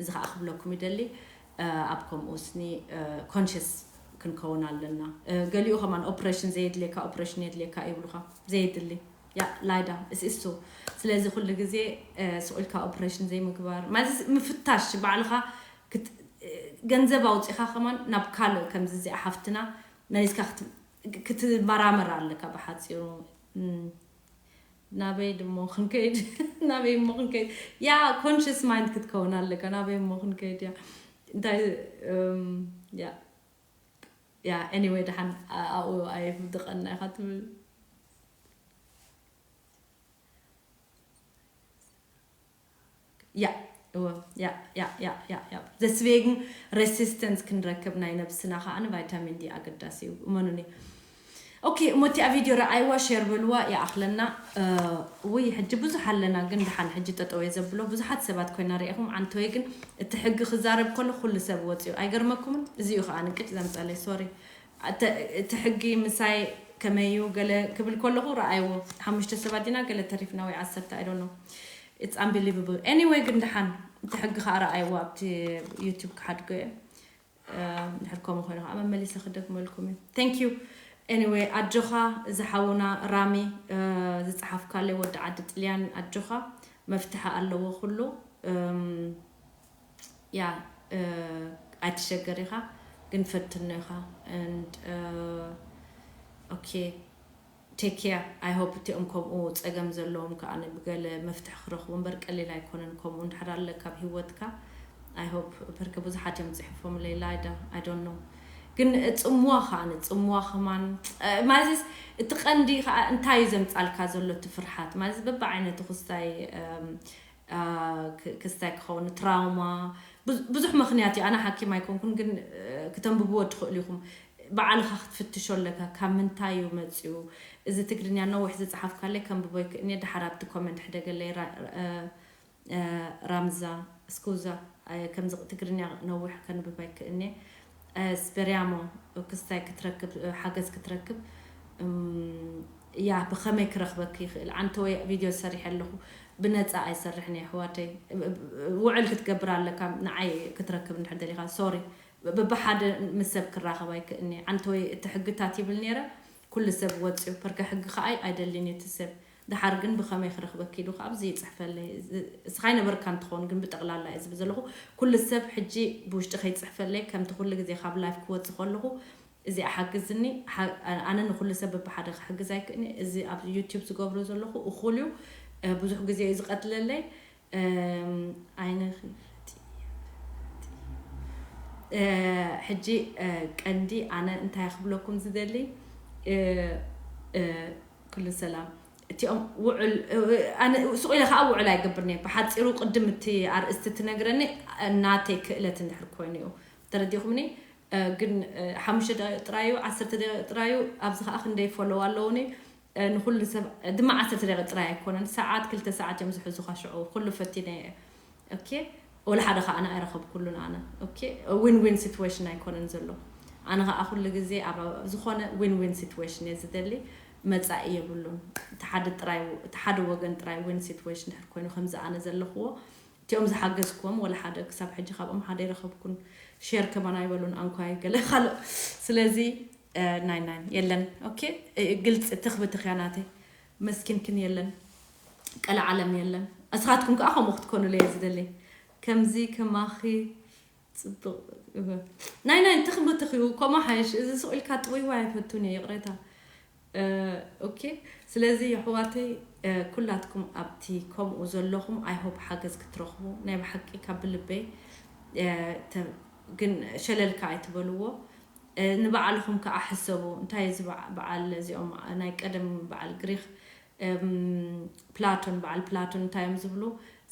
እዚ ከዓ ክብለኩም ይደሊ ኣብ ከምኡ ስኒ ኮንሽስ ክንከውን ኣለና ገሊኡ ከማን ኦፕሬሽን ዘየድልየካ ኦፕሬሽን የድልየካ ይብሉካ ዘየድሊ ያ ላይዳ እስእሱ ስለዚ ኩሉ ግዜ ስቁልካ ኦፕሬሽን ዘይምግባር ማለት ምፍታሽ ባዕልካ ገንዘብ ኣውፂኻ ከማን ናብ ካልእ ከምዚ እዚኣ ሓፍትና መሊስካ ክትመራመር ኣለካ ብሓፂሩ ናበይ ድሞ ክንከይድ ናበይ እሞ ክንከይድ ያ ኮንሽስ ማይንድ ክትከውን ኣለካ ናበይ እሞ ክንከይድ ያ እንታይ ያ ያ anyway ደሓን ኣብኡ ኣይፍድቐና ኢኻ ትብል ያ እወ ያ ያ ያ ያ ያ deswegen resistance ክንረክብ ናይ ነብስና ከዓ ንቫይታሚን ዲ ኣገዳሲ እዩ እመኑኒ ኦኬ እሞ እቲኣ ቪድዮ ረኣይዋ ሸር በልዋ ይኣኽለና ውይ ሕጂ ብዙሕ ኣለና ግን ድሓን ሕጂ ጠጠወ ዘብሎ ብዙሓት ሰባት ኮይና ርኢኹም ዓንተወይ ግን እቲ ሕጊ ክዛረብ ከሎ ኩሉ ሰብ ወፅዩ ኣይገርመኩምን እዚኡ ከዓ ንቅጭ ዘምፀለይ ሶሪ እቲ ሕጊ ምሳይ ከመይ እዩ ገለ ክብል ከለኹ ረኣይዎ ሓሙሽተ ሰባት ዲና ገለ ተሪፍና ወይ ዓሰርተ I don't know it's unbelievable anyway ግን ድሓን እቲ ሕጊ ከዓ ረኣይዎ ኣብቲ ዩቱብ ክሓድጎ እየ ድሕር ከምኡ ኮይኑ ከዓ መመሊሰ ክደግመልኩም እዩ thank you anyway ኣጆኻ እዚ ሓውና ራሚ ዝፀሓፍካለይ ወዲ ዓዲ ጥልያን ኣጆኻ መፍትሒ ኣለዎ ኩሉ ያ ኣይትሸገር ኢኻ ግን ፈትኖ ኢኻ and okay take care. I hope እቲኦም ከምኡ ጸገም ዘለዎም ከኣ ብገለ መፍትሒ ክረኽቡ እምበር ቀሊል ኣይኮነን። ከምኡ እንድሕር ኣለካ ኣብ ህይወትካ፣ I hope፣ በርከ ብዙሓት እዮም ጽሕፎም ለይ ላይዳ፣ I don't know። ግን ጽምዋ ከኣ ጽምዋ ከማን፣ እ፣ ማለትስ እቲ ቀንዲ ከኣ እንታይ እዩ ዘምጻልካ ዘሎ እቲ ፍርሓት? ማለት በብዓይነቱ ክስታይ፣ እም፣ አ፣ ክ-፣ ክስታይ ክኸውን ትራውማ፣ ብዙ-፣ ብዙሕ ምኽንያት እዩ። ኣነ ሓኪም ኣይኮንኩን፣ ግን፣ እ፣ ክተንብብዎ ትኽእሉ ኢኹም። ባዕልኻ ክትፍትሾ ኣለካ። ካብ ምንታይ እዩ መጺኡ? እዚ ትግርኛ ነዊሕ ዝጸሓፍካለይ ከንብቦ ይክእልኒ። ድሓር ኣብቲ ኮመንት ሕደገለይ። ራ-፣ እ፣ እ፣ ራምዛ፣ ስኩዛ፣ እ፣ ከምዚ ትግርኛ ነዊሕ ከንብብ ኣይክእልኒ። እ፣ ስፔሪያሞ፣ ክስታይ ክትረክብ፣ እ፣ ሓገዝ ክትረክብ፣ እም፣ ያ፣ ብኸመይ ክረኽበኪ ይኽእል? ኣንተ ወይ ቪድዮ ሰሪሐ ኣለኹ፣ ብነጻ ኣይሰርሕን እየ ኣሕዋተይ። ብ-፣ ብ-፣ ውዕል ክትገብር ኣለካ፣ ንዓይ ክትረክብ እንድሕር ደሊኻ። ሶሪ፣ ብ-፣ ብሓደ ምስ ሰብ ክራኸብ ኣይክእልኒ። ኣንተ ወይ እቲ ሕግታት ይብል ነይረ፣ ኩሉ ሰብ ወጽዩ፣ ፐርከ ሕጊ ከኣ ኣይደልን እዩ እቲ ሰብ። ደሓር ግን ብኸመይ ክረኽበኪ ኢሉ ከኣ ኣብዚ ይጽሕፈለይ። እዚ-፣ እስኻ ኣይነበርካን ትኸውን፣ ግን ብጠቕላላ እየ ዝብል ዘለኹ። ኩሉ ሰብ ሕጂ ብውሽጢ ከይጽሕፈለይ፣ ከምቲ ኩሉ ግዜ ካብ ላይፍ ክወጽእ ከለኹ፣ እዚኣ ሓግዝኒ፣ ሓ-፣ ኣነ ንኹሉ ሰብ በብሓደ ክሕግዝ ኣይክእልኒ። እዚ ኣብ ዩቲዩብ ዝገብሮ ዘለኹ እኹል እዩ። እ፣ ብዙሕ ግዜ እዩ ዝቐትለለይ። እም፣ ዓይንኺ ፍጥይ፣ እ፣ ሕጂ፣ እ፣ ቀንዲ ኣነ እንታይ ክብለኩም ዝደሊ፣ እ፣ እ፣ ኩሉ ሰላም። እቲኦም ውዕል፣ እ፣ ኣነ ሱቕ ኢለ ከዓ ውዕል ኣይገብርን እየ። ብሓፂሩ ቅድም እቲ ኣርእስቲ ትነግረኒ ናተይ ክእለት እንድሕር ኮይኑ እዩ። ተረዲኹምኒ? እ፣ ግን፣ እ፣ ሓሙሽተ ደቂቕ ጥራይ እዩ፣ ዓሰርተ ደቂቕ ጥራይ እዩ። ኣብዚ ከዓ ክንደይ ፎሎው ኣለውኒ። እ፣ ንኹሉ ሰብ ድማ ዓሰርተ ደቂቕ ጥራይ ኣይኮነን፣ ሰዓት፣ ክልተ ሰዓት እዮም ዝሕዙኻ። ሽዑ ኩሉ ፈቲነ እየ። ኦኬ፣ ወላ ሓደ ከዓ ኣነ ኣይረኸብኩሉን። ኣነ፣ ኦኬ፣ ዊን ዊን ሲትዌሽን ኣይኮነን ዘሎ። ኣነ ከዓ ኩሉ ግዜ ኣብ፣ ኣብ ዝኾነ ዊን ዊን ሲትዌሽን እየ ዝደሊ። መጻኢ የብሉን። እቲ ሓደ ጥራይ፣ እቲ ሓደ ወገን ጥራይ ዊን ሲትዌሽን ድሕር ኮይኑ ከምዚ ኣነ ዘለኽዎ፣ እቲኦም ዝሓገዝክዎም ወላ ሓደ ክሳብ ሕጂ ካብኦም ሓደ ይረኸብኩን። ሼር ከማን ኣይበሉን፣ ኣንኳይ ገለ ካልእ። ስለዚ፣ እ፣ ናይ፣ ናይ፣ የለን። ኦኬ፣ እ፣ ግልፂ ትኽቢ ትኽያ ናተይ። መስኪንክን የለን። ቀለ ዓለም የለን። እስኻትኩም ከዓ ከምኡ ክትኮኑለይ እየ ዝደሊ። ከምዚ ከማኺ ጽቡቕ። ናይ፣ ናይ፣ ትኽቢ ትኽዩ፣ ከምኡ ሓይሽ። እዚ ስቕ ኢልካ ጥውይዋይ ኣይፈቱን እየ፣ ይቕሬታ። እ፣ ኦኬ። ስለዚ የሕዋተይ፣ እ፣ ኩላትኩም ኣብቲ ከምኡ ዘለኹም፣ I hope ሓገዝ ክትረኽቡ። ናይ ብሓቂ ካብ ብልበይ፣ እ፣ ተ-፣ ግን ሸለልካ ኣይትበልዎ። እ፣ ንባዕልኹም ከዓ ሕሰቡ። እንታይ እዚ በዓ-፣ በዓል እዚኦም ናይ ቀደም በዓል ግሪኽ፣ እም፣ ፕላቶን፣ በዓል ፕላቶን እንታይ እዮም ዝብሉ?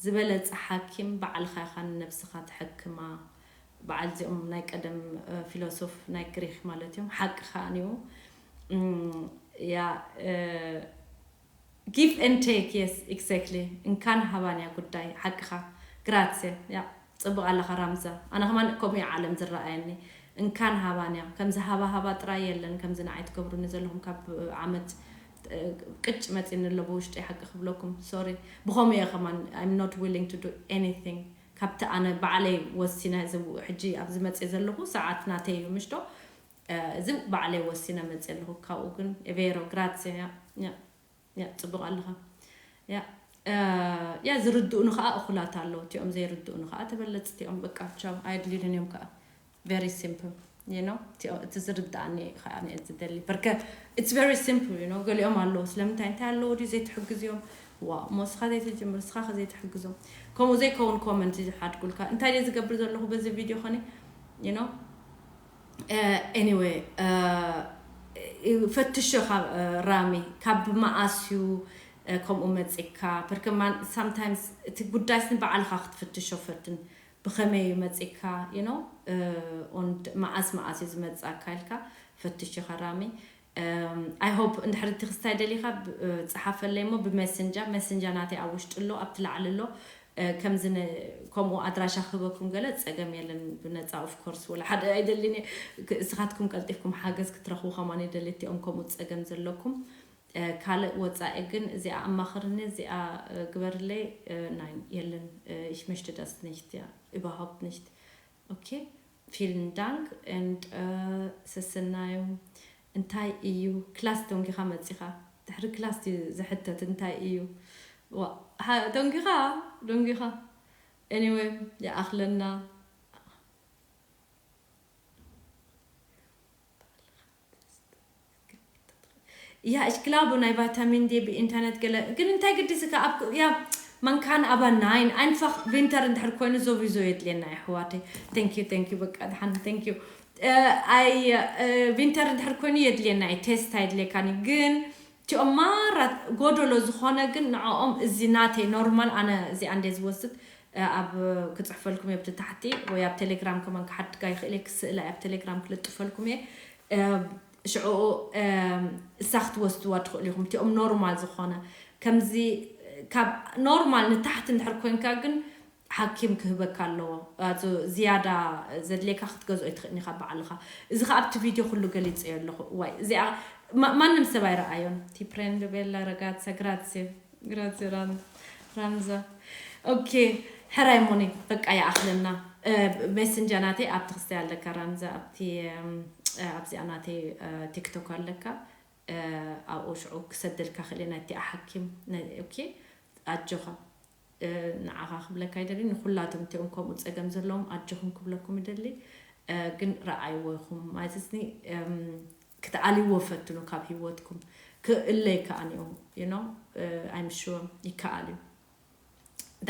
ዝበለጸ ሓኪም ባዕልኻ ኢኻ ንነብስኻ ትሕክማ። በዓል እዚኦም ናይ ቀደም፣ እ፣ ፊሎሶፍ ናይ ግሪኽ ማለት እዮም። ሓቂ ከኣ እዩ። እም፣ ያ፣ እ፣ give and take፣ yes፣ exactly። እንካን ሃባን እያ ጉዳይ፣ ሓቅኻ። Grazie፣ ያ፣ ጽቡቕ ኣለኻ ራምዛ። ኣነ ከማን ከምኡ እያ ዓለም ዝረኣየኒ። እንካን ሃባን እያ። ከምዚ ሃባ ሃባ ጥራይ የለን፣ ከምዚ ንዓይ ትገብሩኒ ዘለኹም ካብ ዓመት፣ እ፣ ቅጭ መጺኒ ኣሎ ብውሽጢ፣ ሓቂ ክብለኩም። ሶሪ። ብኸምኡ እየ ከማን፣ I'm not willing to do anything። ካብቲ ኣነ ባዕለይ ወሲነ፣ እዚ ሕጂ ኣብዚ መጽእ ዘለኹ ሰዓት ናተይ እዩ፣ ምሽቶ። እ፣ እዚ ባዕለይ ወሲነ መጽእ ኣለኹ። ካብኡ ግን፣ ቬሮ፣ ግራትሴ፣ ያ፣ ያ። ያ፣ ጽቡቕ ኣለኻ። ያ፣ እ፣ ያ፣ ዝርድኡኒ ኸኣ እኹላት ኣለዉ። እቲኦም ዘይርድኡኒ ኸኣ ተበለጽቲ እዮም። በቃ፣ ቻው። ኣየድልዩንን እዮም ከኣ። Very simple፣ you know? እቲኦ-፣ እቲ ዝርድኣኒ ኸኣ እየ ዝደሊ። በርከ፣ it's very simple፣ you know? ገሊኦም ኣለዉ፣ ስለምንታይ፣ እንታይ ኣለዎ ድዩ ዘይትሕግዝዮም? ዋእ፣ እሞ እስኻ ዘይትጅምር፣ እስኻ ኸ ዘይትሕግዞም? ከምኡ ዘይከውን ኮመንት ይሓድጉልካ። እንታይ ድየ ዝገብር ዘለኹ በዚ ቪድዮ ኸኒ? You know? እ፣ ኤኒወይ፣ እ፣ ፈትሾ ካብ፣ እ፣ ራሚ፣ ካብ መኣስ እዩ፣ እ፣ ከምኡ መጺካ? ፐርከማን ሳምታይምስ እቲ ጉዳይስ ንባዕልኻ ክትፍትሾ ፈትን። ብኸመይ እዩ መጺካ? You know? እ፣ ኦንድ መኣስ መኣስ እዩ ዝመጽኣካ ኢልካ ፈትሾ ኢኻ ራሚ። እም፣ I hope እንድሕር እቲ ክስታይ ደሊኻ ብ-፣ እ፣ ጸሓፈለይ እሞ ብመሰንጃ፣ መሰንጃ ናተይ ኣብ ውሽጢ ኣሎ፣ ኣብቲ ላዕሊ ኣሎ። እ፣ ከምዚ ነ-፣ ከምኡ ኣድራሻ ክህበኩም ገለ ጸገም የለን፣ ብነጻ ኦፍ ኮርስ፣ ወላ ሓደ ኣይደልን እየ። ክ-፣ እስኻትኩም ቀልጢፍኩም ሓገዝ ክትረኽቡ ከማን ይደሊ፣ እቲኦም ከምኡ ጸገም ዘለኩም። እ፣ ካልእ ወጻኢ ግን እዚኣ ኣማኽርኒ፣ እዚኣ፣ እ፣ ግበርለይ፣ እ፣ ናይ የለን፣ እ፣ ich möchte das nicht, ja, überhaupt nicht። ኦኬ፣ vielen Dank and፣ እ፣ ሰሰናዩ። እንታይ እዩ ክላስ ደንጊኻ መጺኻ? ድሕሪ ክላስ ድዩ ዝሕተት እንታይ እዩ? ዋ፣ ሓ-፣ ደንጊኻ፣ ደንጊኻ። ኤኒወይ፣ ይኣኽለና። Ja, ich glaube, ናይ ቫይታሚን ዲ ብኢንተርነት ገለ ግን እንታይ ግድስ እካ ኣብ ያ ማንካን ኣባ ናይን ኣይንፋኽ ቪንተር እንድሕር ኮይኑ ዞቪዞ የድልየና እዩ ኣሕዋተይ። Thank you, thank you። በቃ ድሓን thank you። ኣይ ቪንተር እንድሕር ኮይኑ የድልየና እዩ፣ ቴስት ኣይድልየካን እዩ። ግን እቲኦም ማራት ጎደሎ ዝኾነ ግን ንዕኦም እዚ ናተይ ኖርማል ኣነ እዚኣ እንደ ዝወስድ ኣብ ክፅሕፈልኩም እየ ብታሕቲ ወይ ኣብ ቴሌግራም ከማን ክሓድጋ ይኽእል እየ። ክስእላ ኣብ ቴሌግራም ክልጥፈልኩም እየ። ሽዑ እሳ ክትወስድዋ ትኽእሉ ኢኹም። እቲኦም ኖርማል ዝኾነ ከምዚ ካብ ኖርማል ንታሕቲ እንድሕር ኮንካ ግን ሓኪም ክህበካ ኣለዎ። ዝያዳ ዘድልየካ ክትገዝኦ ይትኽእልኒ ካብ በዓልኻ። እዚ ከኣ ኣብቲ ቪድዮ ኩሉ ገሊፀዮ ኣለኹ። ዋይ እዚኣ ማንም ሰብ ኣይረኣዮን። Ti prendo bella ragazza, grazie. Grazie Ran- Ranza. ኦኬ ሕራይ ሞኒ በቃ ይኣኽለና። ሜሰንጀር ናተይ ኣብቲ ክስታይ ኣለካ ራንዛ ኣብቲ ኣብዚኣ ናተይ ቲክቶክ ኣለካ። ኣብኡ ሽዑ ክሰደልካ ክእል ናይቲ ሓኪም። ኦኬ ኣጆኻ። ንዓኻ ክብለካ ይደሊ ንኩላቶም እቲኦም ከምኡ ፀገም ዘለዎም ኣጆኹም ክብለኩም ይደሊ። ግን ረኣይዎ ይኹም ማለትስኒ ክትኣልይዎ ፈትኑ ካብ ህይወትኩም። ክእለ ይከኣል እዩ። I'm sure ይከኣል እዩ።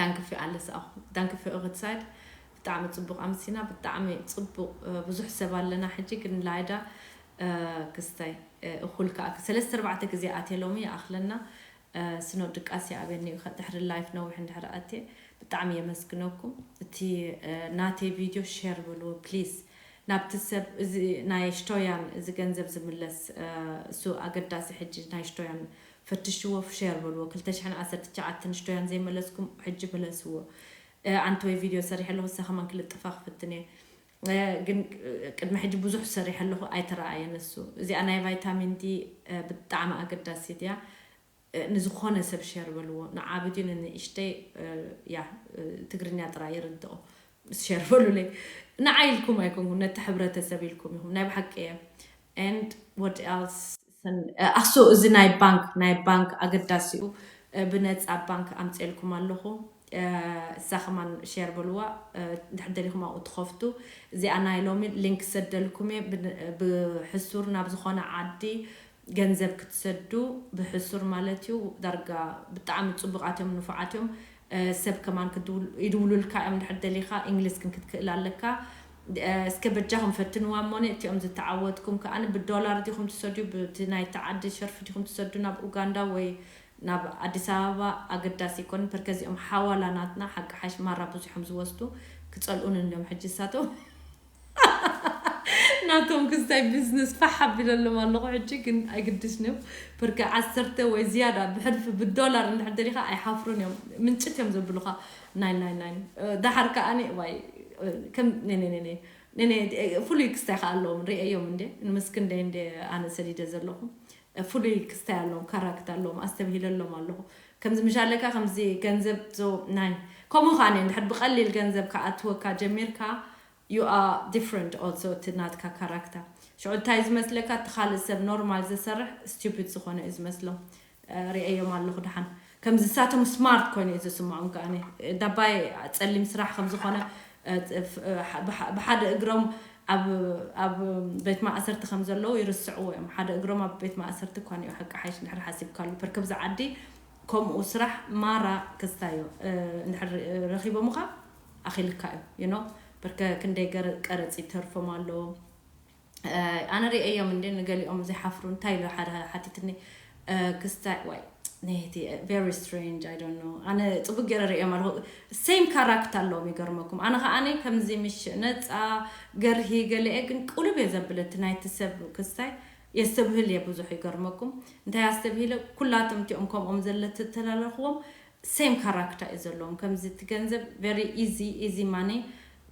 Danke für alles auch. Danke für eure Zeit. ብጣዕሚ ፅቡቅ ኣምሲና ብጣዕሚ ፅቡቅ። ብዙሕ ሰብ ኣለና ሕጂ ግን ላይዳ ክስታይ እኩል ከዓ ሰለስተ ኣርባዕተ ግዜ ኣትየ ሎሚ ይኣኽለና። ስኖ ድቃስ ይኣብየኒ እዩ ድሕሪ ላይፍ ነዊሕ እንድሕር ኣትየ። ብጣዕሚ የመስግነኩም። እቲ ናተይ ቪድዮ ሼር በልዎ ፕሊዝ። ናብቲ ሰብ እዚ ናይ ሽቶያን እዚ ገንዘብ ዝምለስ እሱ ኣገዳሲ ሕጂ ናይ ሽቶያን ፈትሽዎ። ሼር በልዎ ክልተ ሽሕን ዓሰርተ ትሽዓተን ሽቶያን ዘይመለስኩም ሕጂ መለስዎ። ኣንቲ ወይ ቪድዮ ሰሪሐ ኣለኹ እሳ ከማን ክልጥፋ ክፍትን እየ። ግን ቅድሚ ሕጂ ብዙሕ ሰሪሐ ኣለኹ ኣይተረኣየን እሱ። እዚኣ ናይ ቫይታሚን ዲ ብጣዕሚ ኣገዳሲት እያ። ንዝኾነ ሰብ ሼር በልዎ ንዓቢ ድዩ ንንእሽተይ። ያ ትግርኛ ጥራይ ይርድኦ። ሼር በሉለይ። ንዓይ ኢልኩም ኣይኮንኩም ነቲ ሕብረተሰብ ኢልኩም ኢኹም ናይ ብሓቂ እየ። And what else? ኣክሱ እዚ ናይ ባንክ ናይ ባንክ ኣገዳሲኡ ብነፃ ባንክ ኣምፅኤልኩም ኣለኹ። እሳ ከማን ሼር በልዋ። እንድሕር ደሊኹም ኣብኡ ትኸፍቱ። እዚኣ ናይ ሎሚ ሊንክ ሰደልኩም እየ። ብሕሱር ናብ ዝኾነ ዓዲ ገንዘብ ክትሰዱ ብሕሱር ማለት እዩ። ዳርጋ ብጣዕሚ ፅቡቃት እዮም ንፉዓት እዮም። ሰብ ከማን ይድውሉልካ እዮም። እንድሕር ደሊኻ እንግሊዝ ግን ክትክእል ኣለካ። እስከ በጃኹም ፈትንዋ እሞኒ እቲኦም ዝተዓወትኩም ከኣ ብዶላር ዲኹም ትሰዱ ብቲ ናይቲ ዓዲ ሸርፊ ዲኹም ትሰዱ ናብ ኡጋንዳ ወይ ናብ ኣዲስ ኣበባ ኣገዳሲ ይኮን ፐርከዚኦም ሓዋላ ናትና ሓቂ ሓሽ ማራ ብዙሖም ዝወስዱ ክፀልኡን እዮም ሕጂ እሳቶም ናቶም ክስታይ ቢዝነስ ፋሕ ኣቢለሎም ኣለኹ ሕጂ ግን ኣይግድስን እዮም። ፐርከ ዓሰርተ ወይ ዝያዳ ብሕልፊ ብዶላር እንድሕር ደሊኻ ኣይሓፍሩን እዮም። ምንጭት እዮም ዘብሉኻ። ናይ ናይ ናይ ዳሓር ከኣኒ ዋይ ከም ፍሉይ ክስታይ ከኣ ኣለዎም ርእዮም እንደ ንምስክንደይ እንደ ኣነ ሰዲደ ዘለኹ። ፍሉይ ክስታይ ኣለዎም ካራክት ኣለዎም ኣስተብሂለሎም ኣለኹ። ከምዚ ምሻለካ ከምዚ ገንዘብ ዞ ናይ ከምኡ ከኣ እንድሕር ብቀሊል ገንዘብ ከኣትወካ ጀሚርካ you are different also እቲ ናትካ ካራክተር። ሽዑ እንታይ ዝመስለካ እቲ ካልእ ሰብ ኖርማል ዝሰርሕ ስቱፒድ ዝኾነ እዩ ዝመስሎም። ርእየዮም ኣለኹ ደሓን ከምዚ ሳቶም ስማርት ኮይኑ እዩ ዝስምዖም ከኣኒ ዳባይ ጸሊም ስራሕ ከም ዝኾነ ብሓደ እግሮም ኣብ ቤት ማእሰርቲ ከም ዘለዉ ይርስዕዎ እዮም። ሓደ እግሮም ኣብ ቤት ማእሰርቲ እኳ እዩ ሓቂ ሓይሽ እንድሕር ሓሲብካሉ ፐርከብዚ ዓዲ ከምኡ ስራሕ ማራ ክስታዮ እንድሕር ረኺቦምኻ ኣኺልካ እዩ you know በርከ ክንደይ ቀረፅ ይተርፎም ኣለዎ። ኣነ ርእየዮም እንደ ንገሊኦም ዘይሓፍሩ እንታይ ኢሉ ሓደ ሓቲትኒ ክስታይ ዋይ ነቲ very strange I don't know ኣነ ፅቡቅ ገይረ ርእዮም ኣለኹ። ሴም ካራክት ኣለዎም ይገርመኩም ኣነ ከዓኒ ከምዚ ምሽ ነፃ ገርሂ ገለኤ ግን ቁልብ እየ ዘብል እቲ ናይቲ ሰብ ክስታይ የስተብህል እየ ብዙሕ ይገርመኩም እንታይ ኣስተብሂለ ኩላቶም እቲኦም ከምኦም ዘለ ተተላለኽዎም ሴም ካራክተር እዩ ዘለዎም ከምዚ እቲ ገንዘብ very easy easy money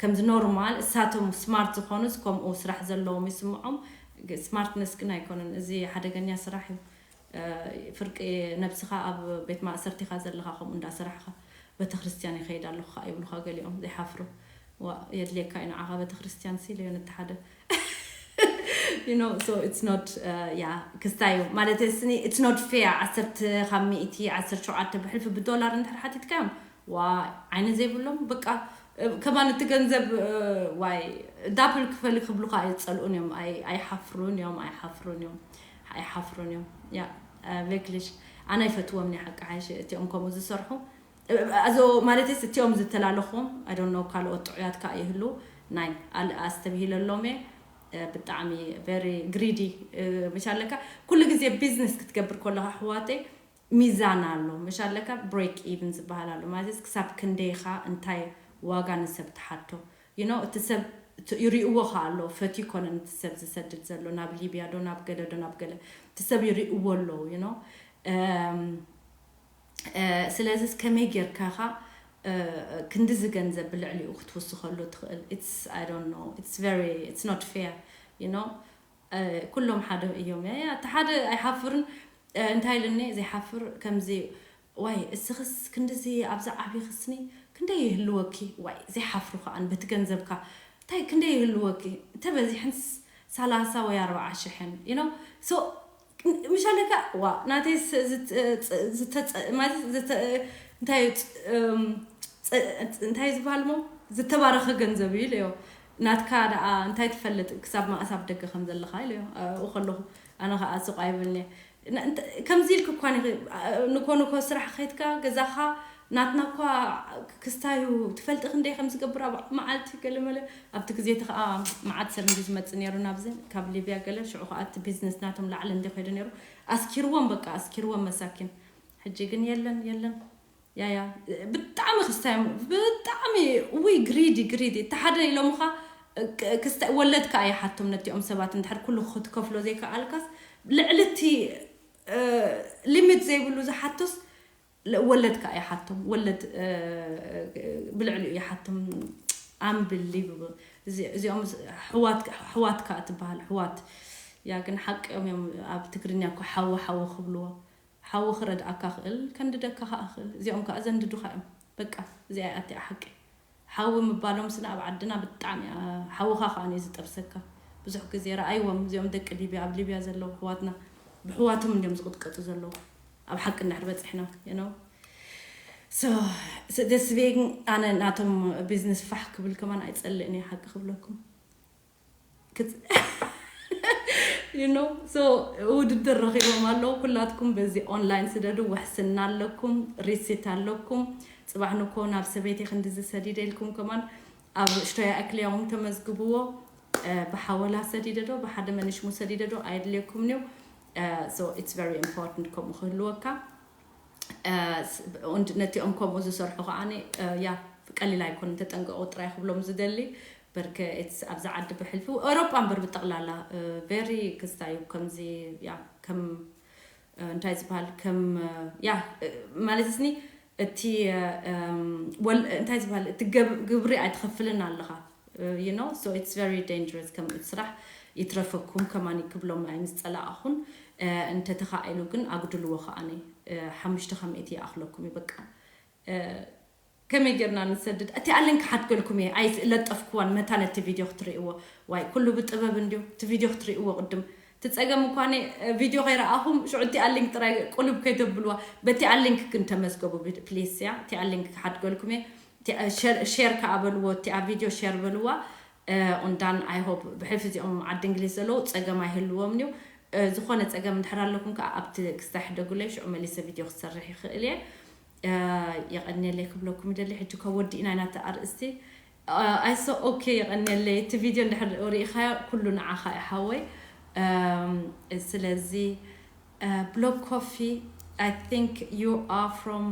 ከምዚ ኖርማል እሳቶም ስማርት ዝኾኑስ ከምኡ ስራሕ ዘለዎም ይስምዖም። ስማርትነስ ግን ኣይኮነን እዚ ሓደገኛ ስራሕ እዩ። ፍርቂ ነብስኻ ኣብ ቤት ማእሰርቲ ኢኻ ዘለኻ ከምኡ እንዳሰራሕኻ ቤተክርስትያን ይኸይድ ኣለኹ ከዓ ይብሉኻ ገሊኦም ዘይሓፍሩ። የድልየካ እዩ ንዓኻ ቤተክርስትያን ሲ ኢለዮ ነቲ ሓደ you know so it's not yeah ክስታይ እዩ ማለት ስኒ it's not fair ዓሰርተ ካብ ሚእቲ ዓሰርተ ሸውዓተ ብሕልፊ ብዶላር እንድሕር ሓቲትካዮም ዋይ ዓይኒ ዘይብሎም በቃ ከማን እቲ ገንዘብ ዋይ ዳብል ክፈሊ ክብሉካ ኣይፀልኡን እዮም ኣይሓፍሩን እዮም ኣይሓፍሩን እዮም። ኣይሓፍሩን እዮም። ያ ቨክልሽ ኣነ ኣይፈትዎም ናይ ሓቂ ሓይሽ እቲኦም ከምኡ ዝሰርሑ ኣዞ ማለትስ እቲኦም ዝተላለኹም ኣዶኖ ካልኦት ጥዑያት ከዓ ይህሉ ናይ ኣስተብሂለሎም እየ። ብጣዕሚ ቨሪ ግሪዲ ምሽ ኣለካ። ኩሉ ግዜ ቢዝነስ ክትገብር ከለካ ኣሕዋተይ ሚዛን ኣሎ ምሽ ኣለካ። ብሬክ ኢቭን ዝበሃል ኣሎ ማለት ክሳብ ክንደይኻ እንታይ ዋጋ ንሰብ ትሓቶ ዩኖ እቲ ሰብ ይሪእዎ ከ ኣሎ ፈትዩ ኮነን እቲ ሰብ ዝሰድድ ዘሎ ናብ ሊብያ ዶ ናብ ገለ ዶ ናብ ገለ እቲ ሰብ ይሪእዎ ኣለዉ ዩኖ። ስለዚ ከመይ ጌርካ ኻ ክንድዚ ገንዘብ ብልዕሊኡ ክትውስኸሉ ትኽእል? It's I don't know, it's very, it's not fair, you know. ኩሎም ሓደ እዮም። ያ እቲ ሓደ ኣይሓፍርን እንታይ ኢልኒ ዘይሓፍር ከምዚ ዋይ እስኽስ ክንድዚ ኣብዛ ዓብዪ ክስኒ ክንደይ ይህልወኪ? ዋይ ዘይሓፍሩ ከኣን በቲ ገንዘብካ እንታይ ክንደይ ይህልወኪ? እንተበዚሐን ሰላሳ ወይ ኣርባዓ ሽሕን you know። So ምሻለካ ዋ ናተይ እንታይ ዝበሃል ሞ ዝተባረኸ ገንዘብ እዩ ኢለዮ። ናትካ ደኣ እንታይ ትፈልጥ ክሳብ መኣስ ኣብ ደገ ከም ዘለኻ ኢለዮ ኣብኡ ከለኹ ኣነ ከዓ ሱቕ ኣይብልኒ። ከምዚ ኢልክ እኳ ንኮ ንኮ ስራሕ ከይትካ ገዛኻ ናትና እኳ ክስታዩ ትፈልጢ ክንደይ ከም ዝገብር ኣብ መዓልቲ ገለመለ ኣብቲ ግዜ እቲ ከዓ መዓት ሰብ እንዲ ዝመፅእ ነይሩ ናብዚ ካብ ሊብያ ገለ ሽዑ ከዓ እቲ ቢዝነስ ናቶም ላዕሊ እንዲ ከይዱ ነይሩ ኣስኪርዎም በቃ ኣስኪርዎም መሳኪን ሕጂ ግን የለን የለን ያያ ብጣዕሚ ክስታዮም ብጣዕሚ ውይ ግሪዲ ግሪዲ እቲ ሓደ ኢሎምኻ ክስታይ ወለድካ ኣይሓቶም ነቲኦም ሰባት እንድሕር ኩሉ ክትከፍሎ ዘይከኣልካስ ልዕሊ እቲ ሊሚት ዘይብሉ ዝሓቶስ ወለድካ ኣይሓቶም ወለድ ብልዕሊኡ ይሓቶም። Unbelievable። እዚኦም ሕዋትካ ትበሃል ሕዋት ያ ግን ሓቅኦም እዮም። ኣብ ትግርኛ እኮ ሓዊ ሓዊ ክብልዎ ሓዊ ክረድኣካ ክእል ከንድደካ ከዓ ክእል እዚኦም ከዓ ዘንድዱካ እዮም። በቃ እዚኣ ኣቲኣ ሓቂ ሓዊ ምባሎም ስነ ኣብ ዓድና ብጣዕሚ ሓውኻ ከዓ እዩ ዝጠብሰካ። ብዙሕ ግዜ ረኣይዎም እዚኦም ደቂ ሊብያ ኣብ ሊብያ ዘለዉ ኣሕዋትና ብሕዋቶም እንዲዮም ዝቕጥቀጡ ዘለዉ። ኣብ ሓቂ እንድሕር በፂሕና you know። So deswegen ኣነ ናቶም ቢዝነስ ፋሕ ክብል ከማን ኣይፀልእን እየ ሓቂ ክብለኩም። you know so ውድድር ረኺቦም ኣለዉ ኩላትኩም በዚ ኦንላይን ስደዱ ውሕስና ኣለኩም ሪሲት ኣለኩም። ፅባሕ ንኮ ናብ ሰበይቲ ክንድዚ ሰዲደ ኢልኩም ከማን ኣብ ሽቶያ ኣክልያውን ተመዝግብዎ። ብሓወላ ሰዲደ ዶ ብሓደ መንሽሙ ሰዲደ ዶ ኣየድልየኩም እዩ። It's very important ከምኡ ክህልወካ። ነቲኦም ከምኡ ዝሰርሑ ከዓ ያ ቀሊል ኣይኮን ተጠንቀቁ ጥራይ ክብሎም ዝደሊ በርከ ኣብዛ ዓዲ ብሕልፊ ኤውሮጳ እምበር ብጠቕላላ ቨሪ ክስታዩ ከምዚ ያ ከም እንታይ ዝበሃል ከም ያ ማለት ስኒ እቲ እንታይ ዝበሃል እቲ ግብሪ ኣይትኸፍልን ኣለኻ። You know so it's very dangerous ከም እቲ ስራሕ ይትረፈኩም ከማን ክብሎም ኣይምስፀላኣኹን። እንተተኻኢሉ ግን ኣጉድልዎ ከዓኒ ሓሙሽተ ካብ ሚእቲ ይኣኽለኩም እዩ በቃ። ከመይ ጌርና ንሰድድ እቲ ኣሊንክ ሓድገልኩም እየ ኣይለጠፍክዋን መታ ነቲ ቪድዮ ክትርእይዎ። ዋይ ኩሉ ብጥበብ እንድዩ እቲ ቪድዮ ክትርእይዎ ቅድም እቲ ፀገም እኳ ቪድዮ ከይረኣኹም ሽዑ እቲ ኣሊንክ ጥራይ ቁልብ ከይተብልዋ። በቲ ኣሊንክ ግን ተመዝገቡ ፕሊስ ያ እቲ ኣሊንክ ክሓድገልኩም እየ። ሼር ከዓ በልዎ እቲኣ ቪድዮ ሼር በልዋ። ኦንዳን ኣይሆብ ብሕልፊ እዚኦም ዓዲ እንግሊዝ ዘለዉ ፀገም ኣይህልዎም እዩ። ዝኾነ ፀገም እንድሕር ኣለኩም ከዓ ኣብቲ ክስታይ ሕደጉለይ ሽዑ መሊሰ ቪድዮ ክሰርሕ ይኽእል እየ። የቐንየለይ ክብለኩም ይደሊ ሕጂ ካብ ወዲእና ኢና እቲ ኣርእስቲ። ኣይሶ ኦኬ የቐንየለይ እቲ ቪድዮ እንድሕር ርኢኻዮ ኩሉ ንዓኻ እዩ ሓወይ። ስለዚ ብሎክ ኮፊ I think you are from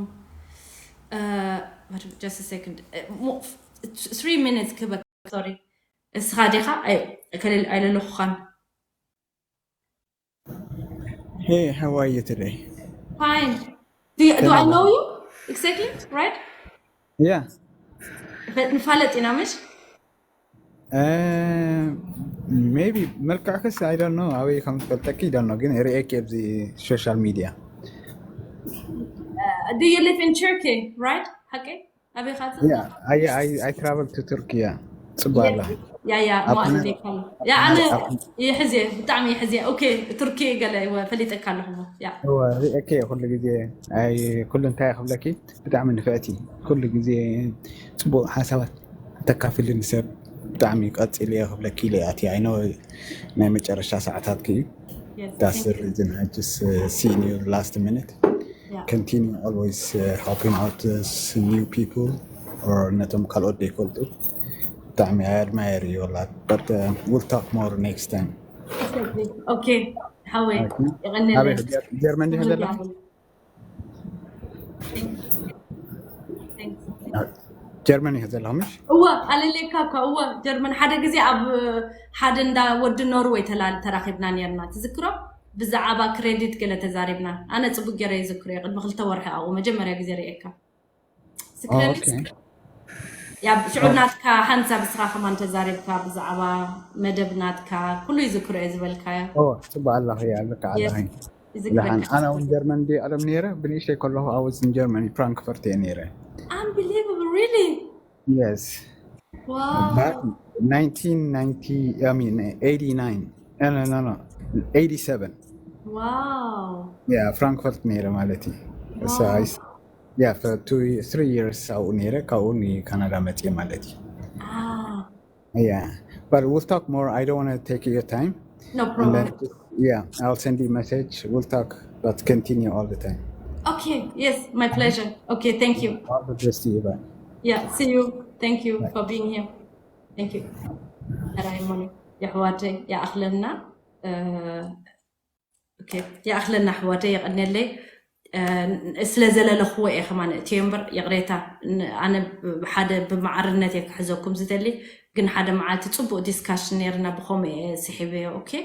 just a second three minutes ክበ sorry እስኻ ዲኻ ከለል ኣይለለኹኻን። Hey, how are you today? Fine. Do, you, do I know you? Exactly, right? Yeah. ንፋለጥ ኢና ምሽ? Maybe መልክዕክስ I don't know ኣበይ ከም ትፈልጠኪ I don't know ግን ርእየኪ ኣብዚ social media። Do you live in Turkey, right? ሓቂ? ኣበይ ካጽ? Yeah, I, I, I travel to Turkey. Yeah. ጽቡቅ ኣላ። ያ ያ ማለካ ያ ኣነ ይሕዜ ብጣዕሚ ይሕዜ ኦኬ ቱርኪ ገለ ፈሊጠካ ኣለኹ። ያ ኦኬ ኩሉ ግዜ ኣይ ኩሉ እንታይ ክብለኪ ብጣዕሚ ንፍዕቲ ኩሉ ግዜ ጽቡቅ ሓሳባት ተካፍልን ሰብ ብጣዕሚ ቀጽል እየ ክብለኪ ኢለ ኣቲ ኣይኖ ናይ መጨረሻ ሰዓታትኪ እዩ። Yes, That's the thank you. Reason I just uh, seen you last minute. Yeah. Continue always uh, helping out uh, s- new people or ነቶም ካልኦት ዘይፈልጡ ብጣዕሚ I admire you a lot. But uh, we'll talk more next time. Okay. ሓወይ Okay. የቐንየለይ። ኣበይ ጀር- ጀርመን ዲኻ ዘለኻ? ጀርመን ኢኻ ዘለኻ ምሽ? እወ ኣለለካ እኳ እወ ጀርመን ሓደ ግዜ ኣብ ሓደ እንዳ ወዲ ኖርወይ ተላ ተራኺብና ነርና ትዝክሮ? ብዛዕባ ክሬዲት ገለ ተዛሪብና። ኣነ ጽቡቅ ገይረ ይዝክሮ እየ። ቅድሚ ክልተ ወርሒ ኣብኡ መጀመርያ ግዜ ርእየካ። Okay. ያ ሽዑ ናትካ ሓንሳብ ስራ ከማን ተዛሪብካ ብዛዕባ መደብ ናትካ ኩሉ ይዝክሮ እየ ዝበልካዮ። ጽቡቅ ኣለኹ እያ ኣለካ ኣለኸኝ። ይዝክረካ። ኣነ እውን ጀርመን እንዲ ቀደም ነይረ ብንእሽተይ ከለኹ I was in Germany Frankfurt እየ ነይረ። Unbelievable, really? Yes. Wow. Back nineteen ninety, I mean eighty-nine. No, no, no, no. eighty-seven. Wow. Yeah, Frankfurt ነይረ ማለት እዩ። So I s- yeah, for two, three years ኣብኡ ነይረ ካብኡ ንካናዳ መፅየ ማለት እዩ። Ah, Yeah, but we'll talk more. I don't want to take your time. No And then, problem. Yeah, I'll send you a message. We'll talk, but continue all the time. Okay, yes, my pleasure. Okay, thank you. All the best to you. Bye. Yeah, see you. Thank you for being here. Thank you. Raymond, የሕዋተይ ይኣኽለና። Okay, ይኣኽለና ኣሕዋተይ፣ የቐንየለይ። ስለ ዘለለኽዎ እየ ከማን እትዮ እምበር ይቕሬታ። ኣነ ሓደ ብማዕርነት እየ ክሕዘኩም ዝደሊ፣ ግን ሓደ መዓልቲ ፅቡቅ ዲስካሽን ነርና ብኸምኡ እየ ስሒበዮ። Okay,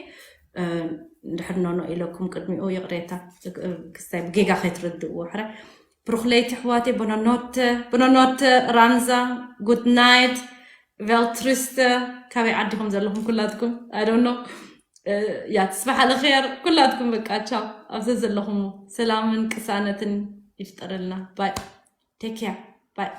እንድሕር ኖኖ ኢለኩም ቅድሚኡ ይቕሬታ። ክስታይ ብጌጋ ከይትርድእዎ ሕረ። ብሩኽለይቲ ኣሕዋተይ፣ ቦኖኖተ፣ ቦኖኖተ፣ ራንዛ፣ ጉድ ናይት፣ ቨልትሪስተ፣ ካበይ ዓዲኹም ዘለኹም ኩላትኩም? I don't know. ያ ትስባሕ ኣለኸር ኩላትኩም በቃ ቻው። ኣብዚ ዘለኹም ሰላምን ቅሳነትን ይፍጠረልና። Bye. Take care. Bye.